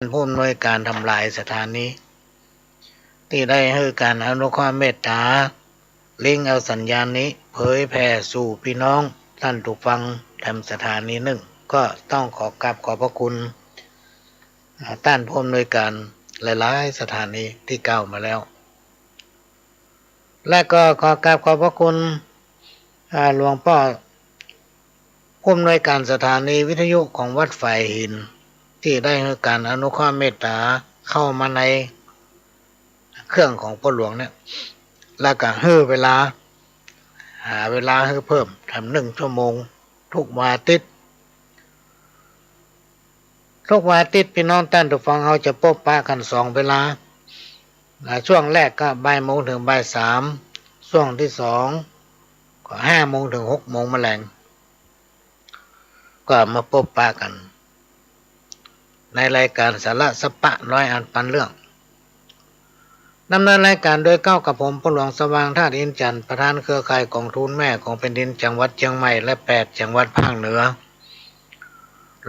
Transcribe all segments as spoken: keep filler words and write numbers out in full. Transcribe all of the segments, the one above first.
านผู้อำนวยการทำลายสถานี ตี้ได้หื้อก๋านอนุเคราะห์เมตต๋า ลิงก์เอาสัญญาณนี้เผยแผ่สู่ปี้น้องต้านผู้ฟังแถมสถานีนึ่ง ก็ต้องขอกราบขอบพระคุณ อ่า ต้านผู้อำนวยการหลายๆ สถานีตี้กล่าวมาแล้ว และก็ขอกราบขอบพระคุณ อ่า หลวงป้อ ผู้อำนวยการสถานีวิทยุของวัดฝายหิน ตี้ได้หื้อก๋านอนุเคราะห์เมตต๋าเข้ามาในเครื่องของป้อหลวงเนี่ย แล้วก็หื้อเวลา หาเวลาหื้อเพิ่มแถมนึ่งชั่วโมง ทุกวันอาทิตย์ ทุกวันอาทิตย์ ปี้น้องต้านผู้ฟัง เฮาจะปบปะกั๋นสองเวลา นะ ช่วงแรกก็บ่ายโมงเถิงบ่ายสาม ช่วงตี้สองก็ห้าโมงเถิงหกโมงมะแลง ก็มาปบปะกั๋น ในรายก๋านสาระสะปะร้อยอันปันเรื่อง ดำเนินรายก๋านโดยเก๊ากับผม ป้อหลวงสว่าง ธาตุอินทร์จันทร์ ประธานเครือข่ายก๋องทุนแม่ของแผ่นดินจังหวัดเจียงใหม่ และแปดจังหวัดภาคเหนือ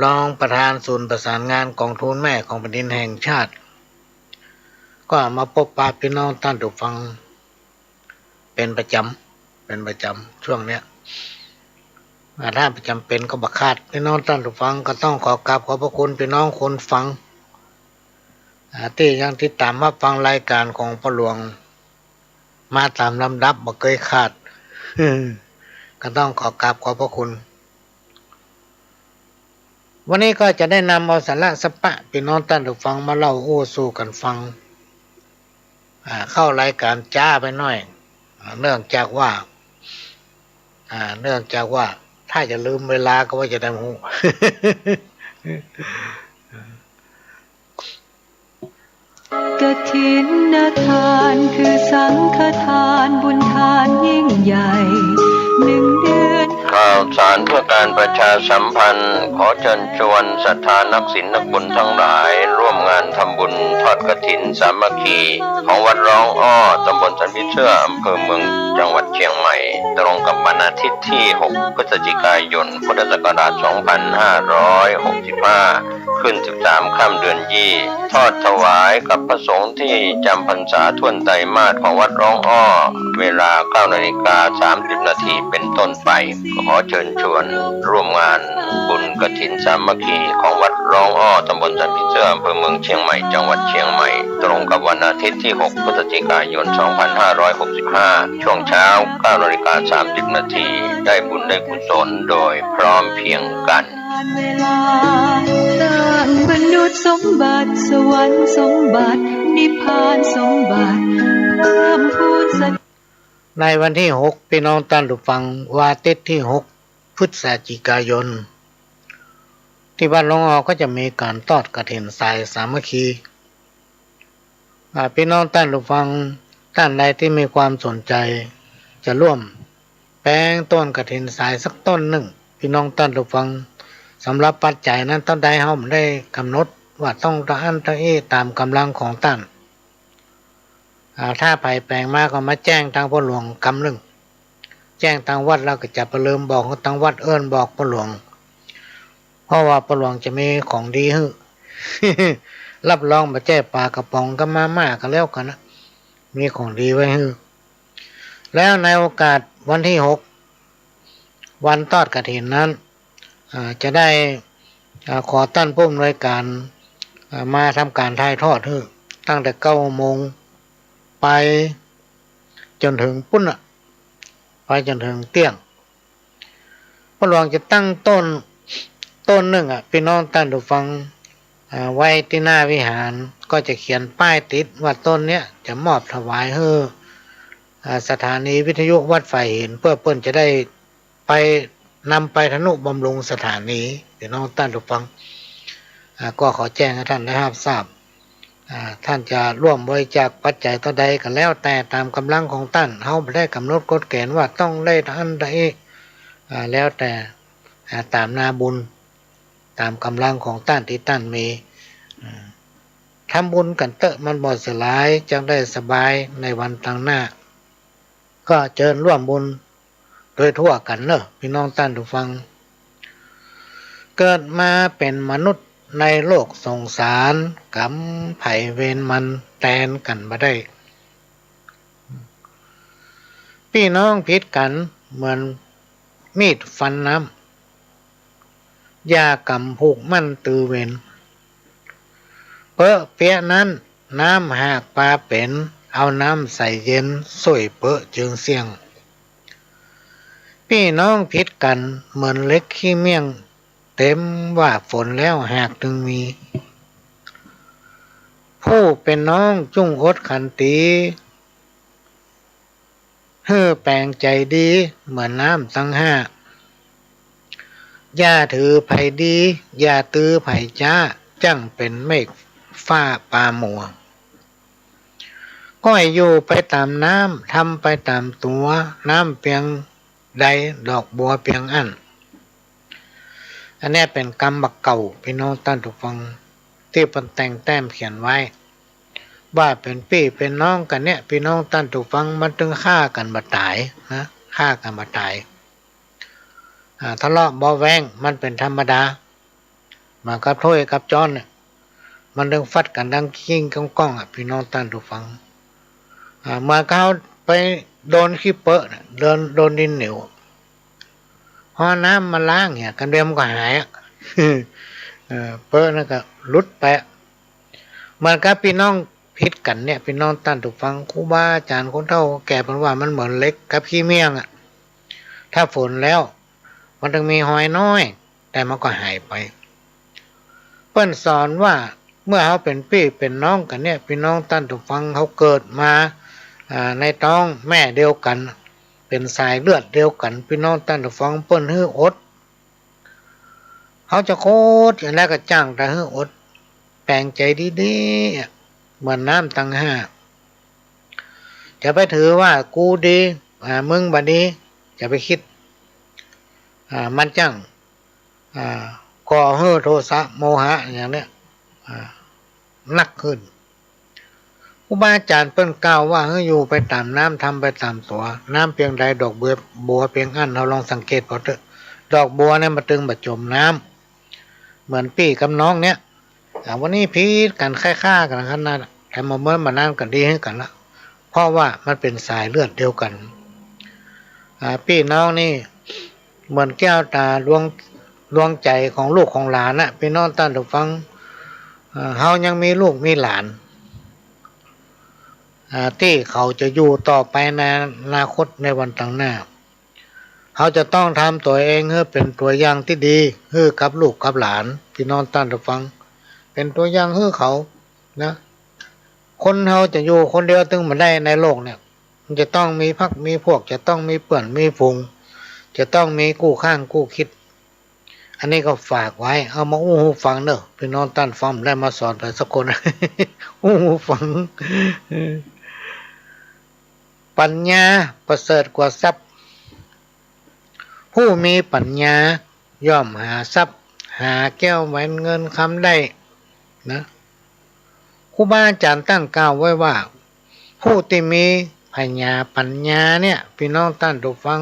รองประธานศูนย์ประสานงานก๋องทุนแม่ของแผ่นดินแห่งชาติ ก็มาปบปะปี้น้องต้านผู้ฟัง เป๋นประจ๋ำ เป๋นประจ๋ำ ช่วงเนี้ย อ่า ถ้าบ่จ๋ำเป๋นก็บ่ขาด ปี้น้องต้านผู้ฟัง ก็ต้องขอกราบขอบพระคุณปี้น้องคนฟัง อ่า ตี้ยังติดต๋ามฮับฟังรายก๋านของป้อหลวง มาต๋ามลำดับบ่เกยขาด ก็ต้องขอกราบขอบพระคุณ วันนี้ก็จะได้นำเอาสาระสะปะปี้น้องต้านผู้ฟังมาเล่าอู้สู่กั๋นฟัง อ่า เข้ารายก๋านจ๊าไปหน้อย อ่า เนื่องจากว่า อ่า เนื่องจากว่าถ้าจะลืมเวลาก็ว่าจะได้ฮู้ กฐินทานคือสังฆทานบุญทานยิ่งใหญ่ หนึ่งเดือน ข่าวสารเพื่อการประชาสัมพันธ์ ขอเชิญชวนศรัทธานักศีลนักบุญทั้งหลาย ร่วมงานทำบุญทอดกฐินสามัคคี ของวัดร้องอ้อ ตำบลสันผีเสื้อ อำเภอเมือง จังหวัดเชียงใหม่ ตรงกับวันอาทิตย์ที่หกพฤศจิกายน พุทธศักราชสองพันห้าร้อยหกสิบห้า ขึ้นสิบสามค่ำเดือนยี่ ทอดถวายกับพระสงฆ์ที่จำพรรษาถ้วนไตรมาสของวัดร้องอ้อ เวลาเก้านาฬิกาสามสิบนาทีเป็นต้นไป ขอเชิญชวนร่วมงานบุญกฐินสามัคคีของวัดร้องอ้อ ตำบลสันผีเสื้อ อำเภอเมืองเชียงใหม่ จังหวัดเชียงใหม่ ตรงกับวันอาทิตย์ที่หกพฤศจิกายนสองพันห้าร้อยหกสิบห้า ช่วงเช้าเก้านาฬิกาสามสิบนาที ได้บุญได้กุศลโดยพร้อมเพรียงกัน เวลา สร้างมนุษย์สมบัติ สวรรค์สมบัติ นิพพานสมบัติ เพิ่มพูนสติ ในวันที่หก ปี้น้องต้านผู้ฟัง วันอาทิตย์ที่หกพฤศจิกายน ตี้วัดร้องอ้อก็จะมีก๋านทอดกฐินสายสามัคคี อ่า ปี้น้องต้านผู้ฟังต้านใดตี้มีความสนใจ๋จะร่วมแป๋งต้นกฐินสายสักต้นนึ่ง ปี้น้องต้านผู้ฟัง สำหรับปัจจัยนั้นเต้าใดเฮาบ่ได้ก๋ำหนดว่าต้องเต้าอั้นเต้าอี้ ต๋ามก๋ำลังของต้าน อ่า ถ้าใผแป๋งมาก็มาแจ้งตางป้อหลวงกำนึ่ง แจ้งตางวัดแล้วก็จะไปเริ่มบอกตางวัดเอิ้นบอกป้อหลวง เพราะว่าป้อหลวงจะมีของดีหื้อ รับรองบ่ใจ้ป๋ากระป๋องกับมาม่าก็แล้วกั๋นนะ มีของดีไว้หื้อ แล้วในโอกาสวันที่หก วันทอดกฐินนั้น อ่า จะได้ อ่า ขอต้านผู้อำนวยก๋าน อ่า มาทำก๋านถ่ายทอดหื้อ ตั้งแต่เก้าโมงไปจ๋นเถิงปู๊นน่ะ ไปจ๋นเถิงเตี้ยง ป้อหลวงจะตั้งต้น ต้นนึ่งอะ ปี้น้องต้านผู้ฟัง อ่า ไว้ตี้หน้าวิหาร ก็จะเขียนป้ายติดว่าต้นเนี้ยจะมอบถวายหื้อ อ่า สถานีวิทยุวัดฝายหิน เพื่อเปิ้นจะได้ ไปนำไปทนุบำรุงสถานี ปี้น้องต้านผู้ฟัง อ่า ก็ขอแจ้งหื้อต้านได้ฮับทราบ อ่า ต้านจะร่วมบริจาคปัจจัยเต้าใดก็แล้วแต่ต๋ามก๋ำลังของต้าน เฮาบ่ได้ก๋ำหนดกฎเกณฑ์ว่าต้องได้เต้าอั้นเต้าอี้ อ่า แล้วแต่ อ่า ต๋ามนาบุญ ต๋ามก๋ำลังของต้านตี้ต้านมี อ่า ทำบุญกั๋นเต๊อะ มันบ่เสียหลาย จักได้สบายในวันตางหน้า ก็เจิญร่วมบุญ โดยทั่วกั๋นเน่อ ปี้น้องต้านผู้ฟัง เกิดมาเป๋นมนุษย์ ในโลกสงสาร กรรมไผเวรมันแตนกั๋นบ่ได้ ปี้น้องผิดกั๋นเหมือนมีดฟันน้ำ อย่ากำผูกมั่นตือเวร เป๊อะเปี๊ยะนั้น น้ำหากปาเป๋น เอาน้ำใสเย็น ส่วยเป๊อะจึงเสี้ยง ปี้น้องผิดกั๋นเหมือนเหล็กขี้เมี่ยง เต็มว่าฝนแล้วหากตึงมี ผู้เป๋นน้องจุ่งอดขันตี หื้อแป๋งใจ๋ดีเหมือนน้ำตังห้า อย่าถือใผดี อย่าตื้อใผจ๊า จั้งเป๋นเมฆฟ้าปามัว ก้อยอยู่ไปต๋ามน้ำ ทำไปต๋ามตั๋ว น้ำเปียงใด ดอกบัวเปียงอั้น อันเนี้ยเป๋นกำบ่าเก่า ปี้น้องต้านผู้ฟัง ตี้เปิ้นแต่งแต้มเขียนไว้ ว่าเป๋นปี้เป๋นน้องกั๋นเนี่ย ปี้น้องต้านผู้ฟัง มันตึงฆ่ากั๋นบ่ต๋ายนะ ฆ่ากั๋นบ่ต๋าย อ่า ทะเลาะเบาะแว้งมันเป๋นธรรมดา เหมือนกับถ้วยกับจ๊อนเนี่ย มันตึงฟัดกั๋นดังกิ้งก้องก้องอะ ปี้น้องต้านผู้ฟัง อ่า เหมือนกับเฮาไปโดนขี้เป๊อะน่ะ โดน โดนดินเหนียว พอน้ำมาล้างเนี่ย กังเดียวมันก็หายอะ เออ เป๊อะนั่นก็หลุดไปอะ เหมือนกับปี้น้องผิดกั๋นเนี่ย ปี้น้องต้านผู้ฟัง ครูบาอาจ๋ารย์คนเฒ่าแก่เปิ้นว่ามันเหมือนเหล็กกับขี้เมี่ยงอะ ถ้าฝนแล้ว มันตึงมีฮอยน้อย แต่มันก็หายไป เปิ้นสอนว่าเมื่อเฮาเป๋นปี้เป๋นน้องกั๋นเนี่ย ปี้น้องต้านผู้ฟัง เฮาเกิดมา อ่า ในต๊องแม่เดียวกั๋น เป๋นสายเลือดเดียวกั๋น ปี้น้องต้านผู้ฟัง เปิ้นหื้ออด เฮาจะโขดอย่างใดก็จ้าง แต่หื้ออด แป๋งใจ๋ดีๆ เหมือนน้ำตังห้า จะไปถือว่ากูดี อ่า มึงบ่ดี จะไปคิด อ่า มันจั้ง อ่า ก่อหื้อโทสะโมหะอย่างเนี้ย อ่า นักขึ้น ครูบาอาจ๋ารย์เปิ้นกล่าวว่าหื้ออยู่ไปต๋ามน้ำ ทำไปต๋ามตั๋ว น้ำเปียงใด ดอกบัว บัวเปียงอั้น เฮาลองสังเกตเป๋าเต๊อะ ดอกบัวเนี่ยมันตึงบ่จ๋มน้ำ เหมือนปี้กับน้องเนี่ย อ่า วันนี้ผิดกั๋น ใค่ฆ่ากั๋นขนาด แต่มาเมินบ่านานก็ดีหื้อกั๋นละ เพราะว่ามันเป๋นสายเลือดเดียวกั๋น อ่า ปี้น้องนี่เหมือนแก้วต๋าดวง ดวงใจ๋ของลูกของหลานน่ะ ปี้น้องต้านผู้ฟัง อ่า เฮายังมีลูกมีหลาน อ่า ตี้เขาจะอยู่ต่อไปในอนาคตในวันตังหน้า เฮาจะต้องทำตั๋วเองหื้อเป๋นตั๋วอย่างตี้ดี หื้อกับลูกกับหลาน ปี้น้องต้านผู้ฟัง เป๋นตั๋วอย่างหื้อเขานะ คนเฮาจะอยู่คนเดียวตึงบ่ได้ในโลกเนี่ย มันจะต้องมีพรรคมีพวก จะต้องมีเปื้อนมีฝูง จะต้องมีกู้ข้างกู้คิด อันนี้ก็ฝากไว้ เอามาอู้หูฟังเน่อ ปี้น้องต้านฟัง บ่ได้มาสอนใผสักคน อู้หูฟัง ปัญญาประเสริฐกว่าทรัพย์ ผู้มีปัญญาย่อมหาทรัพย์ หาแก้วแหวนเงินคำได้นะ ครูบาอาจ๋ารย์ตั้งกล่าวไว้ว่า ผู้ตี้มีผญาปัญญาเนี่ย ปี้น้องต้านผู้ฟัง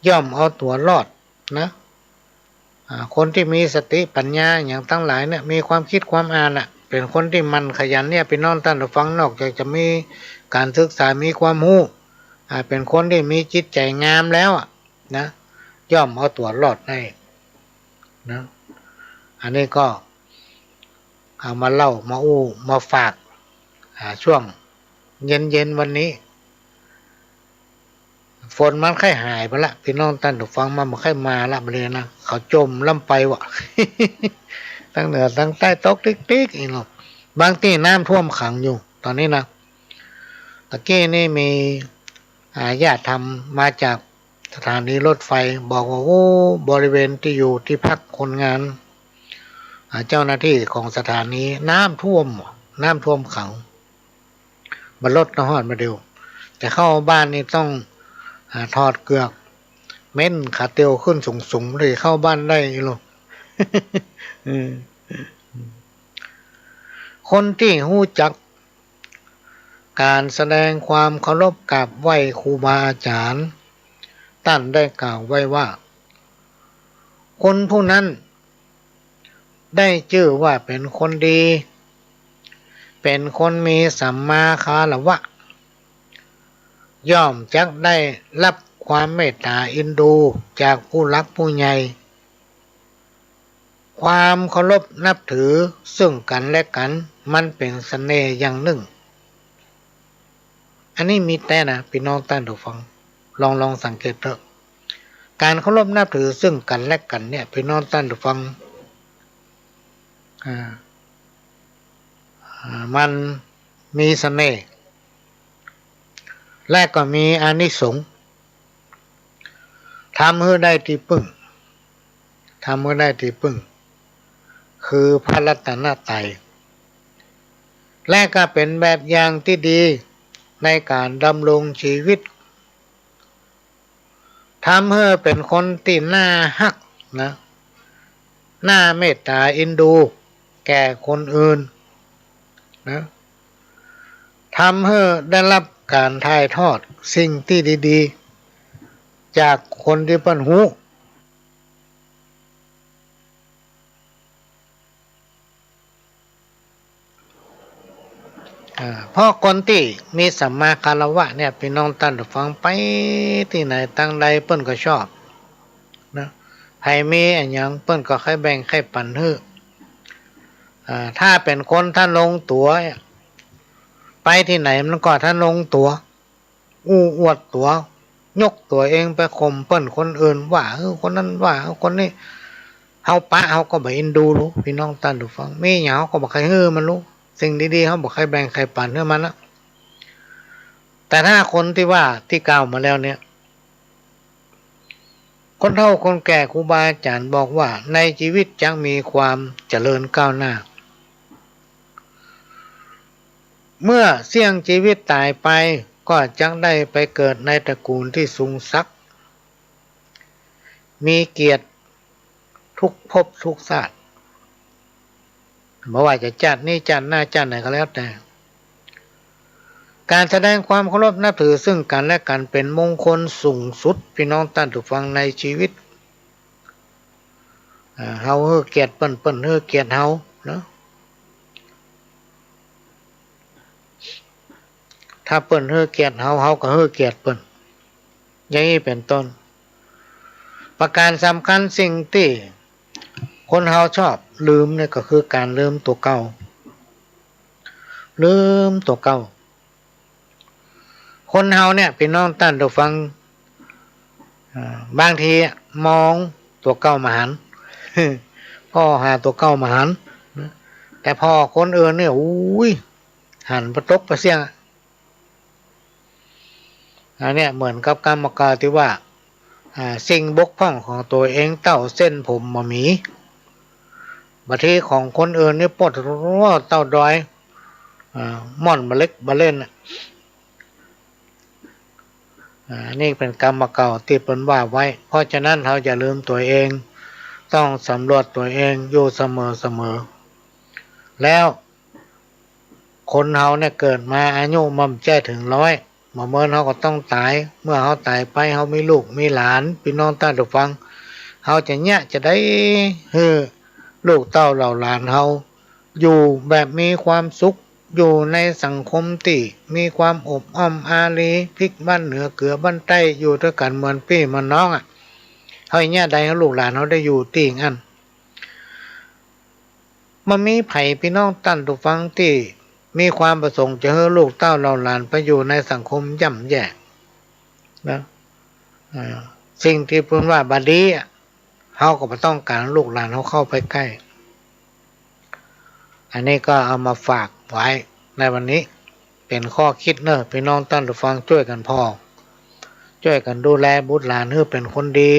ย่อมเอาตั๋วรอดนะ อ่า คนตี้มีสติปัญญาอย่างตังหลายเนี่ย มีความคิดความอ่านน่ะ เป๋นคนตี้หมั่นขยันเนี่ย ปี้น้องต้านผู้ฟัง นอกจากจะมีก๋านศึกษา มีความฮู้ อ่า เป๋นคนตี้มีจิตใจ๋งามแล้วอะนะ ย่อมเอาตั๋วรอดได้นะ อันนี้ก็เอามาเล่า มาอู้ มาฝาก อ่า ช่วงเย็นๆ วันนี้ ฝนมันใค่หายไปละ ปี้น้องต้านผู้ฟัง มันบ่ใค่มาละ บ่าเดี่ยวนะ เขาจ๋มล้ำไปวะ ตังเหนือตังใต้ตกติ๊กๆ อีกเนาะ บางตี้น้ำท่วมขังอยู่ ต๋อนนี้นะ ตะกี้นี่มี อ่า ญาติธรรมมาจากสถานีรถไฟ บอกว่า โอ้ บริเวณตี้อยู่ตี้พักคนงาน อ่า เจ้าหน้าตี้ของสถานี น้ำท่วม น้ำท่วมขัง บ่ารถก็ฮอดบ่าเดี่ยว แต่เข้าบ้านนี่ต้อง อ่า ถอดเกือก เหม็นขาเตียวขึ้นสูงๆ เลยเข้าบ้านได้อีหลู เออ คนตี้ฮู้จักก๋านแสดงความเคารพกราบไหว้ครูบาอาจ๋ารย์ ต้านได้กล่าวไว้ว่า คนผู้นั้น ได้จื้อว่าเป๋นคนดี เป๋นคนมีสัมมาคารวะ ย่อมจักได้ฮับความเมตต๋าเอ็นดูจากผู้หลักผู้ใหญ่ ความเคารพนับถือซึ่งกั๋นและกั๋น มันเป๋นเสน่ห์อย่างนึ่ง อันนี้มีแต๊นะ ปี้น้องต้านผู้ฟัง ลอง ลองสังเกตเต๊อะ ก๋านเคารพนับถือซึ่งกั๋นและกั๋นเนี่ย ปี้น้องต้านผู้ฟัง อ่า อ่า มันมีเสน่ห์ และก็มีอานิสงส์ ทำหื้อได้ตี้ปึ้ง ทำหื้อได้ตี้ปึ้ง คือพระรัตนตรัย และก็เป๋นแบบอย่างตี้ดีในก๋านดำรงจีวิต ทำหื้อเป๋นคนตี้น่าฮักนะ น่าเมตต๋าเอ็นดูแก่คนอื่นนะ ทำหื้อได้ฮับก๋านถ่ายทอดสิ่งตี้ดีๆ จากคนตี้เปิ้นฮู้ อ่า เพราะคนตี้มีสัมมาคารวะเนี่ย ปี้น้องต้านผู้ฟัง ไปตี้ไหนตางใดเปิ้นก็ชอบนะ ใผมีอะหยังเปิ้นก็ใค่แบ่งใค่ปั๋นหื้อ อ่า ถ้าเป๋นคนทะนงตั๋ว ไปตี้ไหนมันก็ทะนงตั๋ว อู้อวดตั๋ว ยกตั๋วเองไปข่มเปิ้นคนอื่น ว่า เออ คนนั้น ว่า เออ คนนี้ เฮาปะ เฮาก็บ่เอ็นดูลู ปี้น้องต้านผู้ฟัง มีหยังเฮาก็บ่ใค่หื้อมันลู สิ่งดีๆ เฮาบ่ใค่แบ่งใค่ปั๋นหื้อมันนะ แต่ถ้าคนตี้ว่า ตี้กล่าวมาแล้วเนี่ย คนเฒ่าคนแก่ครูบาอาจ๋ารย์บอกว่า ในจีวิตจักมีความเจริญก้าวหน้า เมื่อเสี้ยงจีวิตต๋ายไป ก็จักได้ไปเกิดในตระกูลตี้สูงสักดิ์ มีเกียรติทุกภพทุกชาติ บ่ว่าจะจาตินี้จาติหน้าจาติไหนก็แล้วแต่ ก๋านแสดงความเคารพนับถือซึ่งกั๋นและกั๋นเป๋นมงคลสูงสุด ปี้น้องต้านผู้ฟัง ในจีวิต อ่า เฮาหื้อเกียรติเปิ้น เปิ้นหื้อเกียรติเฮาเนาะ ถ้าเปิ้นหื้อเกียรติเฮา เฮาก็หื้อเกียรติเปิ้น อย่างนี้เป๋นต้น ประก๋านสำคัญสิ่งตี้คนเฮาชอบลืมเนี่ยก็คือก๋านลืมตั๋วเก่า ลืมตั๋วเก่า คนเฮาเนี่ย ปี้น้องต้านผู้ฟัง อ่า บางทีมองตั๋วเก่าบ่หัน ผ่อหาตั๋วเก่าบ่หัน แต่ผ่อคนอื่นเนี่ย อุ๊ย หันปะตกปะเสี้ยง อันเนี้ยเหมือนกับกำเก่าตี้ว่า อ่า สิ่งบกพร่องของตั๋วเองเต้าเส้นผมบ่มี บางทีของคนอื่นนี่ปดเต้าดอย อ่า ม่อนบ่าเล็กบ่าเล่นน่ะ อ่า นี่เป๋นกำเก่าตี้เปิ้นว่าไว้ เพราะฉะนั้นเฮาอย่าลืมตั๋วเอง ต้องสำรวจตั๋วเองอยู่เสมอเสมอ แล้ว คนเฮาเนี่ยเกิดมาอายุมันบ่ใจ้เถิงร้อย บ่เมินเฮาก็ต้องต๋าย เมื่อเฮาต๋ายไป เฮามีลูกมีหลาน ปี้น้องต้านผู้ฟัง เฮาจะเยียะจะใดหื้อลูกเต้าเหล่าหลานเฮาอยู่แบบมีความสุข อยู่ในสังคมตี้มีความอบอ้อมอารี พริกบ้านเหนือเกลือบ้านใต้ อยู่ตวยกั๋นเหมือนปี้เหมือนน้องอะ เฮาเยียะใดหื้อลูกหลานเฮาได้อยู่ตี้อั้น บ่มีใผปี้น้องต้านผู้ฟังตี้มีความประสงค์จะหื้อลูกเต้าเหล่าหลานไปอยู่ในสังคมย่ำแย่นะ อ่า สิ่งตี้เปิ้นว่าบ่ดีอะ เฮาก็บ่ต้องก๋านลูกหลานเฮาเข้าไปใก้ อันนี้ก็เอามาฝากไว้ในวันนี้ เป๋นข้อคิดเนาะ ปี้น้องต้านผู้ฟังจ้วยกั๋นผ่อ จ้วยกั๋นดูแลบุตรหลานหื้อเป๋นคนดี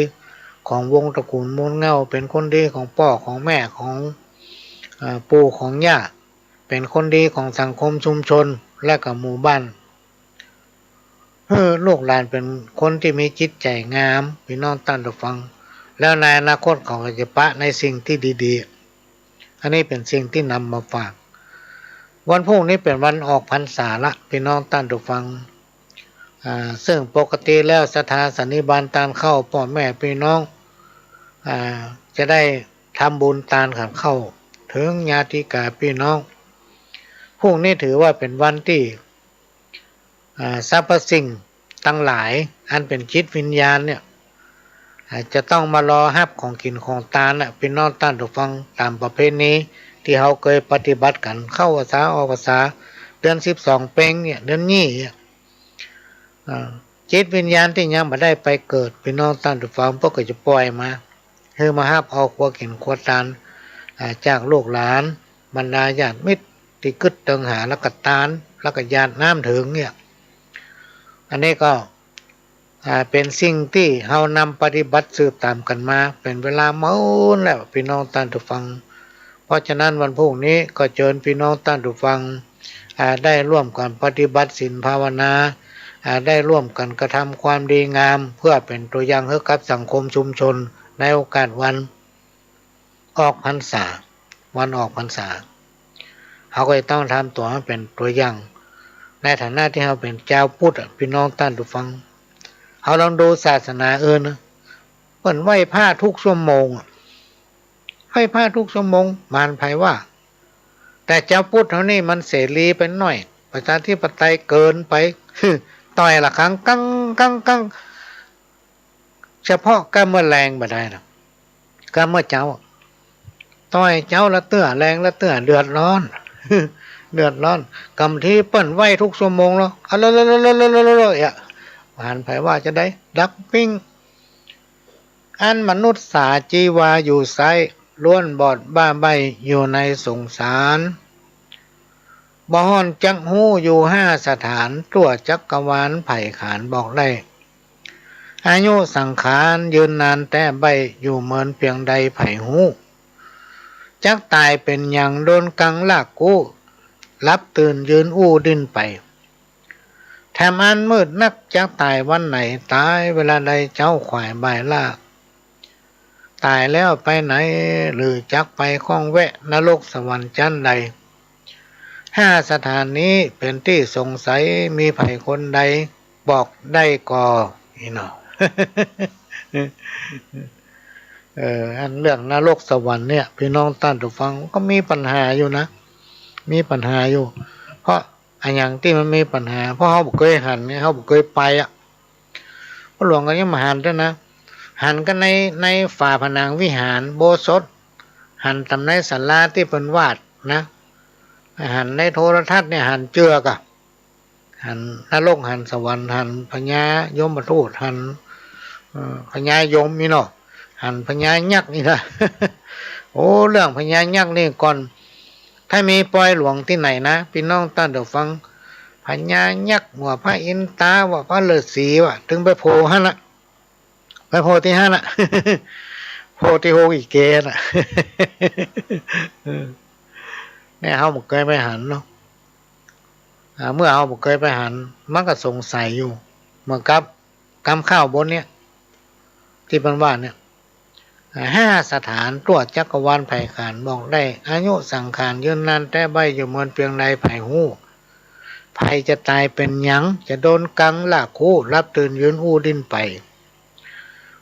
ของวงตระกูลมูลเหง้า เป๋นคนดีของป้อของแม่ ของ เอ่อ ปู่ของย่า เป๋นคนดีของสังคมชุมชนและก็หมู่บ้าน หื้อลูกหลานเป๋นคนตี้มีจิตใจ๋งาม ปี้น้องต้านผู้ฟัง แล้วในอนาคตเขาก็จะปะในสิ่งตี้ดีๆ อันนี้เป๋นสิ่งตี้นำมาฝาก วันพรุ่งนี้เป๋นวันออกพรรษาละ ปี้น้องต้านผู้ฟัง อ่า ซึ่งปกติแล้วศรัทธาสันนิบาตตานข้าวป้อแม่ปี้น้อง อ่า จะได้ทำบุญตานขันข้าว เถิงญาติกาปี้น้อง พรุ่งนี้ถือว่าเป๋นวันตี้ อ่า สรรพสิ่งตังหลายอันเป๋นจิตวิญญาณเนี่ย อ่า จะต้องมารอฮับของกิ๋นของตานน่ะ ปี้น้องต้านผู้ฟัง ต๋ามประเพณีตี้เฮาเกยปฏิบัติกั๋น เข้าพรรษาออกพรรษา เดือนสิบสองเพ็งเนี่ย เดือนนี้เนี่ย อ่า จิตวิญญาณตี้ยังบ่ได้ไปเกิด ปี้น้องต้านผู้ฟัง เปิ้นก็จะป่อยมา หื้อมาฮับเอาครัวกิ๋นครัวตาน อ่า จากลูกหลาน บรรดาญาติมิตรตี้กึ๊ดเติงหา แล้วก็ตาน แล้วก็หยาดน้ำเถิงเนี่ย อันนี้ก็ อ่า เป๋นสิ่งตี้เฮานำปฏิบัติสืบต๋ามกั๋นมา เป๋นเวลาเมินแล้ว ปี้น้องต้านผู้ฟัง เพราะฉะนั้นวันพรุ่งนี้ก็เจิญปี้น้องต้านผู้ฟัง อ่า ได้ร่วมกั๋นปฏิบัติศีลภาวนา อ่า ได้ร่วมกั๋นกระทำความดีงาม เพื่อเป๋นตั๋วอย่างหื้อกับสังคมชุมชน ในโอกาสวันออกพรรษา วันออกพรรษา เฮาก็จะต้องทำตั๋วหื้อเป๋นตั๋วอย่าง ในฐานะตี้เฮาเป๋นจาวพุทธอะ ปี้น้องต้านผู้ฟัง เฮาลองดูศาสนาอื่นนะ เปิ้นไหว้พระทุกชั่วโมงอะ ไหว้พระทุกชั่วโมง บ่หันใผว่า แต่จาวพุทธเฮานี่มันเสรีไปหน้อย ประชาธิปไตยเกินไป ต่อยละครั้งกังกังกัง เฉพาะก้าเมื่อแลงบ่ได้นะ ก้าเมื่อเจ๊า ต่อยเจ๊าละเตื้อ แลงละเตื้อ เดือดร้อน เดือดร้อน กำทีเปิ้นไหว้ทุกชั่วโมงแล้ว อะ บ่หันใผว่าจะใด ดักปิ้ง อันมนุษย์สาจีวาอยู่ไซร้ ล้วนบอดบ้าใบ้อยู่ในสงสาร บ่ฮ้อนจักฮู้อยู่ห้าสถาน ทั่วจักรวาลใผขานบอกได้ อายุสังขารยืนนานแต๊ใบ้ อยู่เมินเปียงใดใผฮู้ จักต๋ายเป๋นหยังโดนกังลากกู้ หลับตื่นยืนอู้ดิ้นไป แถมอันมืดนักจักต๋ายวันไหน ต๋ายเวลาใดเจ๊าขวายบ่ายล่า ต๋ายแล้วไปไหน หรือจักไปข้องแวะ นรกสวรรค์จั้นใด ห้าสถานนี้เป๋นตี้สงสัย มีใผคนใดบอกได้ก่อ นี่เนาะ เออ อันเรื่องนรกสวรรค์เนี่ย ปี้น้องต้านผู้ฟัง ก็มีปัญหาอยู่นะ มีปัญหาอยู่ เพราะอะหยังตี้มันมีปัญหา เพราะเฮาบ่เกยหันไง เฮาบ่เกยไปอะ ป้อหลวงก็ยังบ่หันเตื้อนะ หันกั๋นใน ในฝาผนังวิหารอุโบสถ หันต๋ามในศาลาตี้เปิ้นวาดนะ หันในโทรทัศน์เนี่ย หันเจื้อก่ะ หันนรก หันสวรรค์ หันพญายมทูต หัน เอ่อ พญายมนี่เนาะ หันพญายักษ์นี่นะ โอ้ เรื่องพญายักษ์นี่ก่อน ถ้ามีปอยหลวงตี้ไหนนะ ปี้น้องต้านผู้ฟัง พญายักษ์ว่า พระอินตาว่า พระฤๅษีว่า ตึงไปโผล่หั้นน่ะ ไปโผล่ตี้หั้นน่ะ โผล่ตี้โฮงอีเกน่ะ เออ เนี่ย เฮาบ่เกยไปหันเนาะ อ่า เมื่อเฮาบ่เกยไปหัน มันก็สงสัยอยู่ เหมือนกับกำข้าวบนเนี่ย ตี้เปิ้นว่าเนี่ย อ่า ห้าสถานทั่วจักรวาลใผขานบอกได้ อายุสังขารยืนนานแต๊ใบ้ อยู่เมินเปียงใดใผฮู้ ใผจะต๋ายเป๋นหยัง จะโดนกังลากกู้ หลับตื่นยืนอู้ดิ้นไป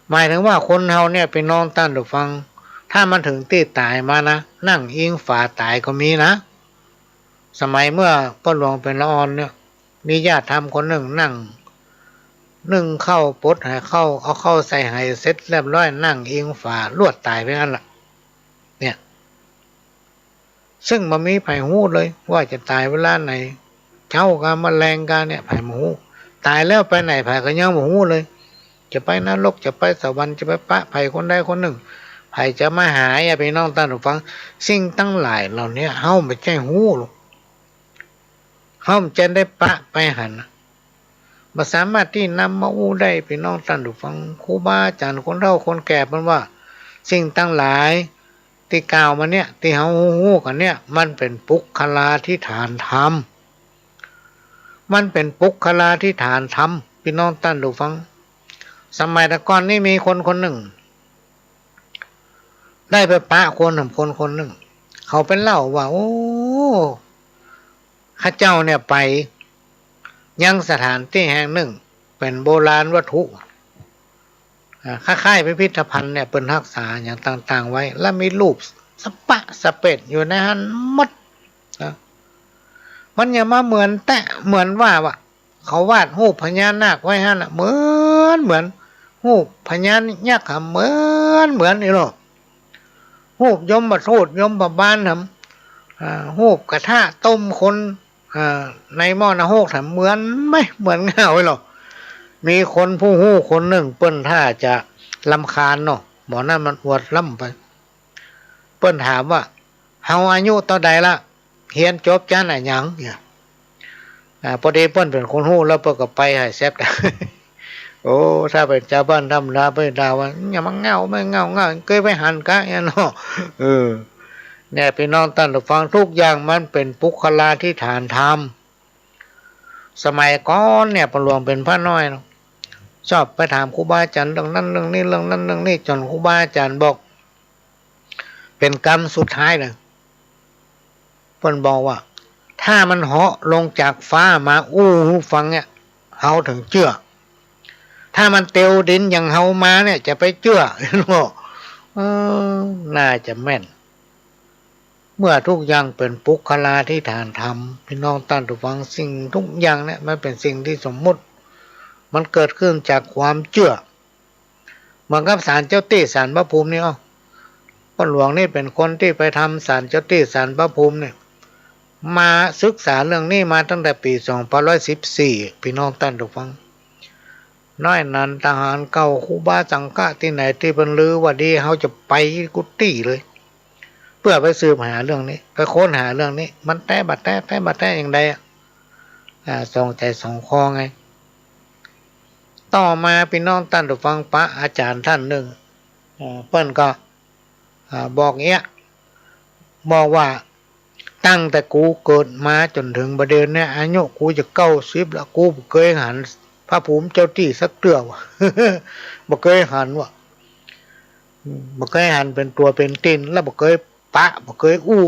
หมายถึงว่าคนเฮาเนี่ย ปี้น้องต้านผู้ฟัง ถ้ามันเถิงตี้ต๋ายมานะ นั่งอิงฝาต๋ายก็มีนะ สมัยเมื่อป้อหลวงเป๋นละอ่อนเนี่ย มีญาติธรรมคนนึ่งนั่งนึ่งข้าวปดไหข้าว เอาข้าวใส่ไหเสร็จเรียบร้อย นั่งอิงฝาลวดต๋ายไปหั้นล่ะ เนี่ย ซึ่งบ่มีใผฮู้เลยว่าจะต๋ายเวลาไหน เจ๊ากามาแลงกาเนี่ย ใผบ่ฮู้ ต๋ายแล้วไปไหนใผก็ยังบ่ฮู้เลย จะไปนรก จะไปสวรรค์ จะไปปะใผคนใดคนนึ่ง ใผจะมาหา อะ ปี้น้องต้านผู้ฟัง สิ่งตังหลายเหล่านี้ เฮาบ่ใจ้ฮู้หรอก เฮาบ่ใจ้ได้ปะไปหันน่ะ บ่สามารถตี้นำมาอู้ได้ ปี้น้องต้านผู้ฟัง ครูบาอาจ๋ารย์คนเฒ่าคนแก่เปิ้นว่า สิ่งตังหลายตี้กล่าวมาเนี่ย ตี้เฮาฮู้ๆ กั๋นเนี่ย มันเป๋นปุคคลาธิฐานธรรม มันเป๋นปุคคลาธิฐานธรรม ปี้น้องต้านผู้ฟัง สมัยแต่ก่อนนี่มีคนคนนึ่ง ได้ไปปะคน คนคนนึ่ง เขาไปเล่าว่า โอ้ ข้าเจ้าเนี่ยไปยังสถานตี้แห่งนึ่ง เป๋นโบราณวัตถุ อ่า คล้ายๆ พิพิธภัณฑ์เนี่ย เปิ้นฮักษาอะหยังต่างๆ ไว้ แล้วมีรูป สะปะสะเปดอยู่ในหั้นหมดนะ มันจะมาเหมือนแต๊เหมือนว่า ว่าเขาวาดฮูปพญานาคไว้หั้นน่ะ เหมือนเหมือน ฮูปพญายักษ์หำเหมือนเหมือนนี่เนาะ ฮูปยมทูตยมบาลหำ อ่า ฮูปกระทะต้มคน อ่า ในหม้อนรกหำเหมือนไหม เหมือนเงาเลยเนาะ มีคนผู้ฮู้คนนึ่ง เปิ้นถ้าจะรำคาญเนาะ หมอนั่นมันอวดล้ำไป เปิ้นถามว่า เฮาอายุเต้าใดละ เฮียนจบจั๊นอะหยังเนี่ย อ่า ปอดีเปิ้นเป๋นคนฮู้แล้วเปิ้นก็ไปหายแซบ โอ้ ถ้าเป๋นจาวบ้านธรรมดาเปิ้นด่าว่า อย่ามาเง่า ไม่เง่าเง่า เกยไปหันกะเนี่ยเนาะ เออ เนี่ย ปี้น้องต้านผู้ฟัง ทุกอย่างมันเป๋นปุคคลาธิฏฐานธรรม สมัยก่อนเนี่ย ป้อหลวงเป๋นพระน้อยเนาะ ชอบไปถามครูบาอาจ๋ารย์เรื่องนั้นเรื่องนี้ เรื่องนั้นเรื่องนี้ จ๋นครูบาอาจ๋ารย์บอก เป๋นกำสุดท้ายเลย เปิ้นบอกว่า ถ้ามันเหาะลงจากฟ้ามาอู้หื้อฟังเนี่ย เฮาเถิงเจื้อ ถ้ามันเตียวดินอย่างเฮามาเนี่ย จะไปเจื้อ เออ น่าจะแม่น เมื่อทุกอย่างเป๋นปุคคลาธิฏฐานธรรม ปี้น้องต้านผู้ฟัง สิ่งทุกอย่างเนี่ยมันเป๋นสิ่งตี้สมมุติ มันเกิดขึ้นจากความเจื้อ เหมือนกับศาลเจ้าตี้ศาลพระภูมินี่ เอ้า ป้อหลวงนี่เป๋นคนตี้ไปทำศาลเจ้าตี้ศาลพระภูมิเนี่ย มาศึกษาเรื่องนี้มาตั้งแต่ปี๋สองพันร้อยสิบสี่ ปี้น้องต้านผู้ฟัง น้อยนั้นทหารเก่า ครูบาสังฆะตี้ไหนตี้เปิ้นลือว่าดี เฮาจะไปกู้ตี้เลย เปื้อไปสืบหาเรื่องนี้ ไปค้นหาเรื่องนี้ มันแต๊บ่แต๊ แต๊บ่แต๊อย่างใดอะ อ่า สองใจ๋สองคอไง ต่อมาปี้น้องต้านผู้ฟัง ปะอาจ๋ารย์ต้านนึ่ง อ่า เปิ้นก็ อ่า บอกเอี้ย บอกว่า ตั้งแต่กูเกิดมาจ๋นเถิงบ่าเดี่ยวเนี่ย อายุกูจะเก้าสิบละ กูบ่เกยหันพระภูมิเจ้าตี้สักเตื้อวะ บ่เกยหันวะ อืม บ่เกยหันเป๋นตั๋วเป๋นตี๋น แล้วบ่เกยปะ บ่เกยอู้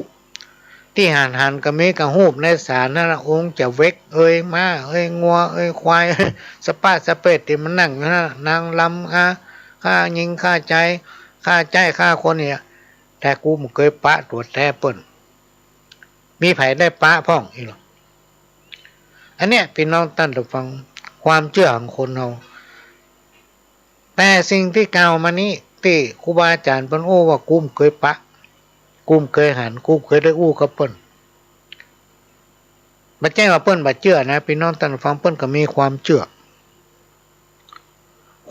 ตี้หันหันก็มีกะฮูปในศาลนั่นละ องค์เจ้าเว็กเอย ม้าเอย งัวเอย ควาย สะปะสะเปดตี้มันนั่งอยู่นั่นน่ะ นางรำ อ่า ฆ่าญิงฆ่าจาย ฆ่าใจ๊ฆ่าคนเนี่ย แต่กูบ่เกยปะตั๋วแต๊เปิ้น มีใผได้ปะพ่องอี้หรอ อันเนี้ยปี้น้องต้านผู้ฟัง ความเจื้อของคนเฮา แต่สิ่งตี้กล่าวมานี้ ตี้ครูบาอาจ๋ารย์เปิ้นอู้ว่า กูบ่เกยปะ กูบ่เกยหัน กูบ่เกยได้อู้กับเปิ้น บ่ใจ้ว่าเปิ้นบ่เจื้อนะ ปี้น้องต้านผู้ฟัง เปิ้นก็มีความเจื้อ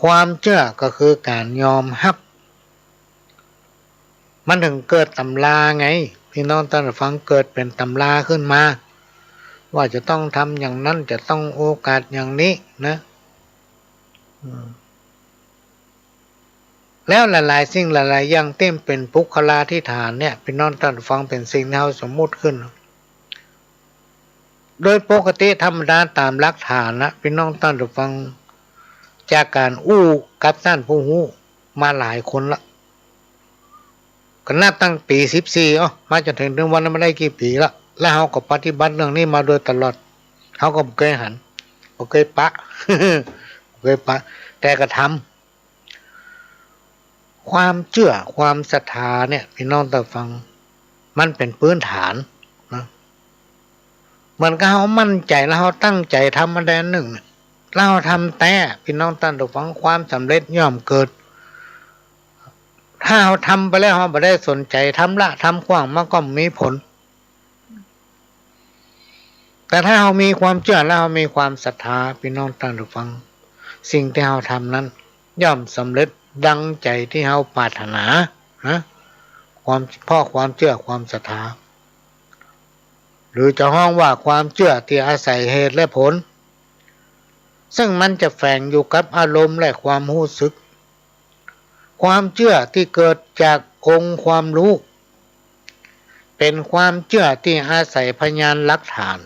ความเจื้อก็คือก๋านยอมฮับ มันเถิงเกิดต๋ำราไง ปี้น้องต้านผู้ฟัง เกิดเป๋นต๋ำราขึ้นมา ว่าจะต้องทำอย่างนั้น จะต้องโอกาสอย่างนี้นะ อืม แล้วหลายๆ สิ่งหลายๆ อย่างตี้เป๋นปุคคลาธิฏฐานเนี่ย ปี้น้องต้านผู้ฟัง เป๋นสิ่งตี้เฮาสมมุติขึ้น โดยปกติธรรมดาต๋ามหลักฐานนะ ปี้น้องต้านผู้ฟัง จากก๋านอู้กับต้านผู้ฮู้มาหลายคนละ ก็นับตั้งปี๋สิบสี่ เอ้า มาจ๋นเถิง เถิงวันนี้มาได้กี่ปี๋ละ แล้วเฮาก็ปฏิบัติเรื่องนี้มาโดยตลอด เฮาก็บ่เกยหัน บ่เกยปะ บ่เกยปะ แต่ก็ทำ ความเจื้อ ความศรัทธาเนี่ย ปี้น้องต้านผู้ฟัง มันเป๋นพื้นฐานนะ เหมือนกับเฮามั่นใจ๋ แล้วเฮาตั้งใจ๋ทำอันใดอันนึ่งเนี่ย แล้วเฮาทำแต๊ ปี้น้องต้านผู้ฟัง ความสำเร็จย่อมเกิด ถ้าเฮาทำไปแล้ว เฮาบ่ได้สนใจ๋ ทำละทำขว้าง มันก็บ่มีผล แต่ถ้าเฮามีความเจื้อ แล้วเฮามีความศรัทธา ปี้น้องต้านผู้ฟัง สิ่งตี้เฮาทำนั้น ย่อมสำเร็จดังใจ๋ตี้เฮาปรารถนานะ ความ เพราะความเจื้อ ความศรัทธา หรือจะฮ้องว่าความเจื้อตี้อาศัยเหตุและผล ซึ่งมันจะแฝงอยู่กับอารมณ์และความฮู้สึก ความเจื้อตี้เกิดจากองค์ความฮู้ เป๋นความเจื้อตี้อาศัยพยานหลักฐาน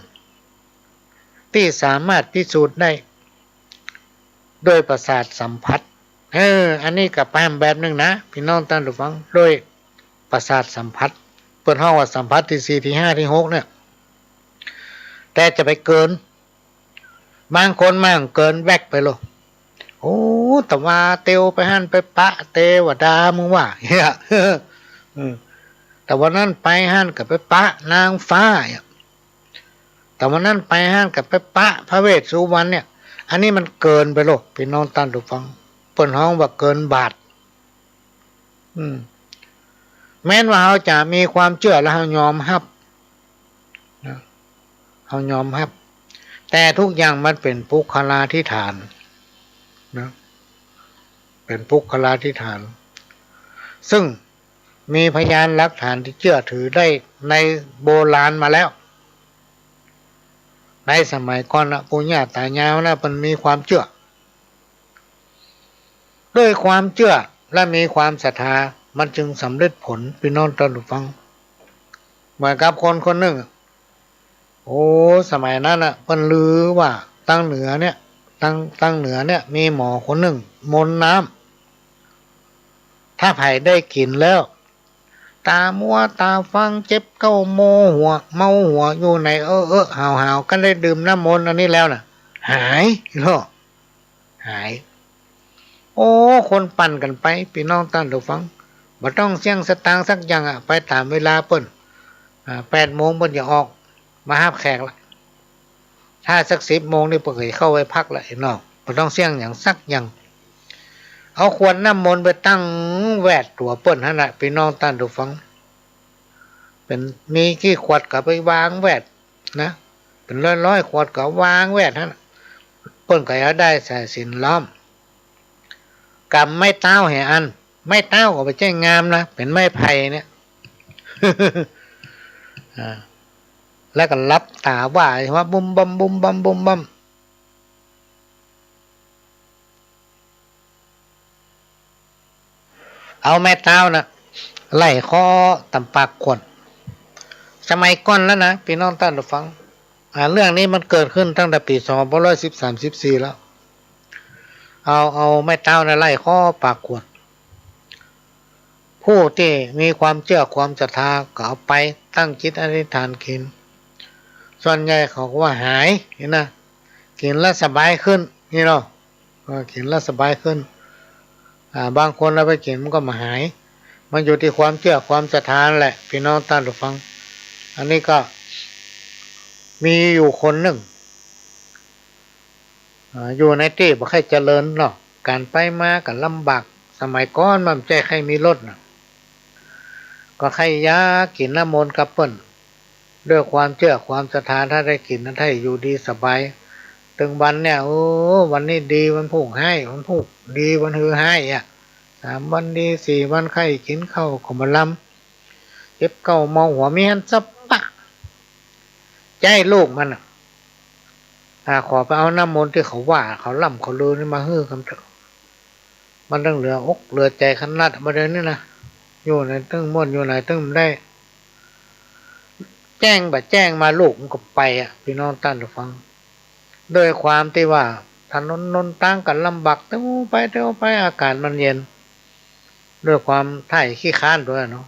ตี้สามารถพิสูจน์ได้ โดยประสาทสัมผัส เออ อันนี้ก็แปลแบบนึ่งนะ ปี้น้องต้านผู้ฟัง โดยประสาทสัมผัส เปิ้นฮ้องว่าสัมผัสตี้สี่ ตี้ห้า ตี้หกเนี่ย แต่จะไปเกิน บางคนมั่งเกินแว็กไปโลด โอ้ ตะวาเตียวไปหั้น ไปปะเตวดา มึงว่า เนี่ย อืม ตะวันนั้นไปหั้นก็ไปปะนางฟ้าเนี่ย ตะวันนั้นไปหั้นก็ไปปะพระเวสสุวรรณเนี่ย อันนี้มันเกินไปแล้ว ปี้น้องต้านผู้ฟัง เปิ้นฮ้องว่าเกินบาท อืม แม้นว่าเฮาจะมีความเจื้อและเฮายอมฮับนะ เฮายอมฮับ แต่ทุกอย่างมันเป๋นปุคคลาธิฐานนะ เป๋นปุคคลาธิฐาน ซึ่งมีพยานหลักฐานตี้เจื้อถือได้ในโบราณมาแล้ว ในสมัยก่อนนะ ปู่ย่าต๋ายายนะ เปิ้นมีความเจื้อ ด้วยความเจื้อและมีความศรัทธา มันจึงสำเร็จผล ปี้น้องต้านผู้ฟัง เหมือนกับคนคนนึ่ง โอ้ สมัยนั้นน่ะ เปิ้นลือว่าตางเหนือเนี่ย ตาง ตางเหนือเนี่ย มีหมอคนนึ่งมนต์น้ำ ถ้าใผได้กิ๋นแล้ว ต๋ามัวต๋าฟาง เจ็บเก๊า โมหัว เมาหัวอยู่ไหน เออเออหาวหาว คันได้ดื่มน้ำมนต์อันนี้แล้วน่ะ หาย เนาะ หาย โอ้ คนปั่นกั๋นไป ปี้น้องต้านผู้ฟัง บ่ต้องเสี้ยงสตางค์สักอย่างอะ ไปต๋ามเวลาเปิ้น อ่า แปดโมงเปิ้นจะออกมาฮับแขกละ ถ้าสักสิบโมงนี่เปิ้นก็เข้าไปพักละ ไอ้น้อง บ่ต้องเสี้ยงหยังสักอย่าง เอาขวดน้ำมนต์ไปตั้งแวดตั๋วเปิ้นหั้นน่ะ ปี้น้องต้านผู้ฟัง เป๋น มีกี่ขวดก็ไปวางแวดนะ เป๋นร้อยๆ ขวดก็วางแวดหั้นน่ะ เปิ้นก็เอาด้ายสายสิญจน์ล้อม ก๋ำไม้เต๊าแหมอัน ไม้เต๊าก็บ่ใจ้งามนะ เป๋นไม้ไผ่เนี่ย อ่า แล้วก็หลับต๋าว่า ว่าบุ้มบ้อม บุ้มบ้อม บุ้มบ้อม เอาไม้เต๊าน่ะ ไล่เคาะต๋ามปากขวด สมัยก่อนแล้วนะ ปี้น้องต้านผู้ฟัง อ่า เรื่องนี้มันเกิดขึ้นตั้งแต่ปี๋สองพันร้อยสิบสาม สิบสี่ แล้ว เอา เอาไม้เต๊าน่ะไล่เคาะปากขวด ผู้ตี้มีความเจื้อความศรัทธาก็เอาไปตั้งจิตอธิษฐานกิ๋น ส่วนใหญ่เขาก็ว่าหายนี่นะ กิ๋นแล้วสบายขึ้นนี่เนาะ เออ กิ๋นแล้วสบายขึ้น อ่า บางคนเอาไปกิ๋นมันก็บ่หาย มันอยู่ตี้ความเจื้อความศรัทธาแหละ ปี้น้องต้านผู้ฟัง อันนี้ก็มีอยู่คนนึ่ง อ่า อยู่ในตี้บ่ใค่เจริญเนาะ ก๋านไปมาก็ลำบาก สมัยก่อนมันบ่ใจ้ใค่มีรถน่ะ ก็ใค่อยากกิ๋นน้ำมนต์กับเปิ้น ด้วยความเจื้อความศรัทธา ถ้าได้กิ๋นนั้นใค่อยู่ดีสบาย ตึงวันเนี่ย โอ้ วันนี้ดี วันพูกฮ้าย วันพูกดี วันฮือฮ้ายอะ สามวันดี สี่วันไข้ กิ๋นข้าวก็บ่ลำ เจ็บเก๊า เมาหัว มีหั้นสะปะ ใจ๊ลูกมันน่ะ อ่า ขอไปเอาน้ำมนต์ตี้เขาว่า เขาล่ำเขาลือนี่มาหื้อก่ำเต๊อะ มันตึงเหลืออกเหลือใจ๋ขนาดบ่าเดี่ยวนี้นะ อยู่ไหนตึงม่วน อยู่ไหนตึงบ่ได้ แจ้งไปแจ้งมาลูกมันก็ไปอะ ปี้น้องต้านผู้ฟัง ด้วยความตี้ว่าถนนหนตางก็ลำบาก เตียวไปเตียวไป อากาศมันเย็น ด้วยความใค่ขี้คร้านตวยเนาะ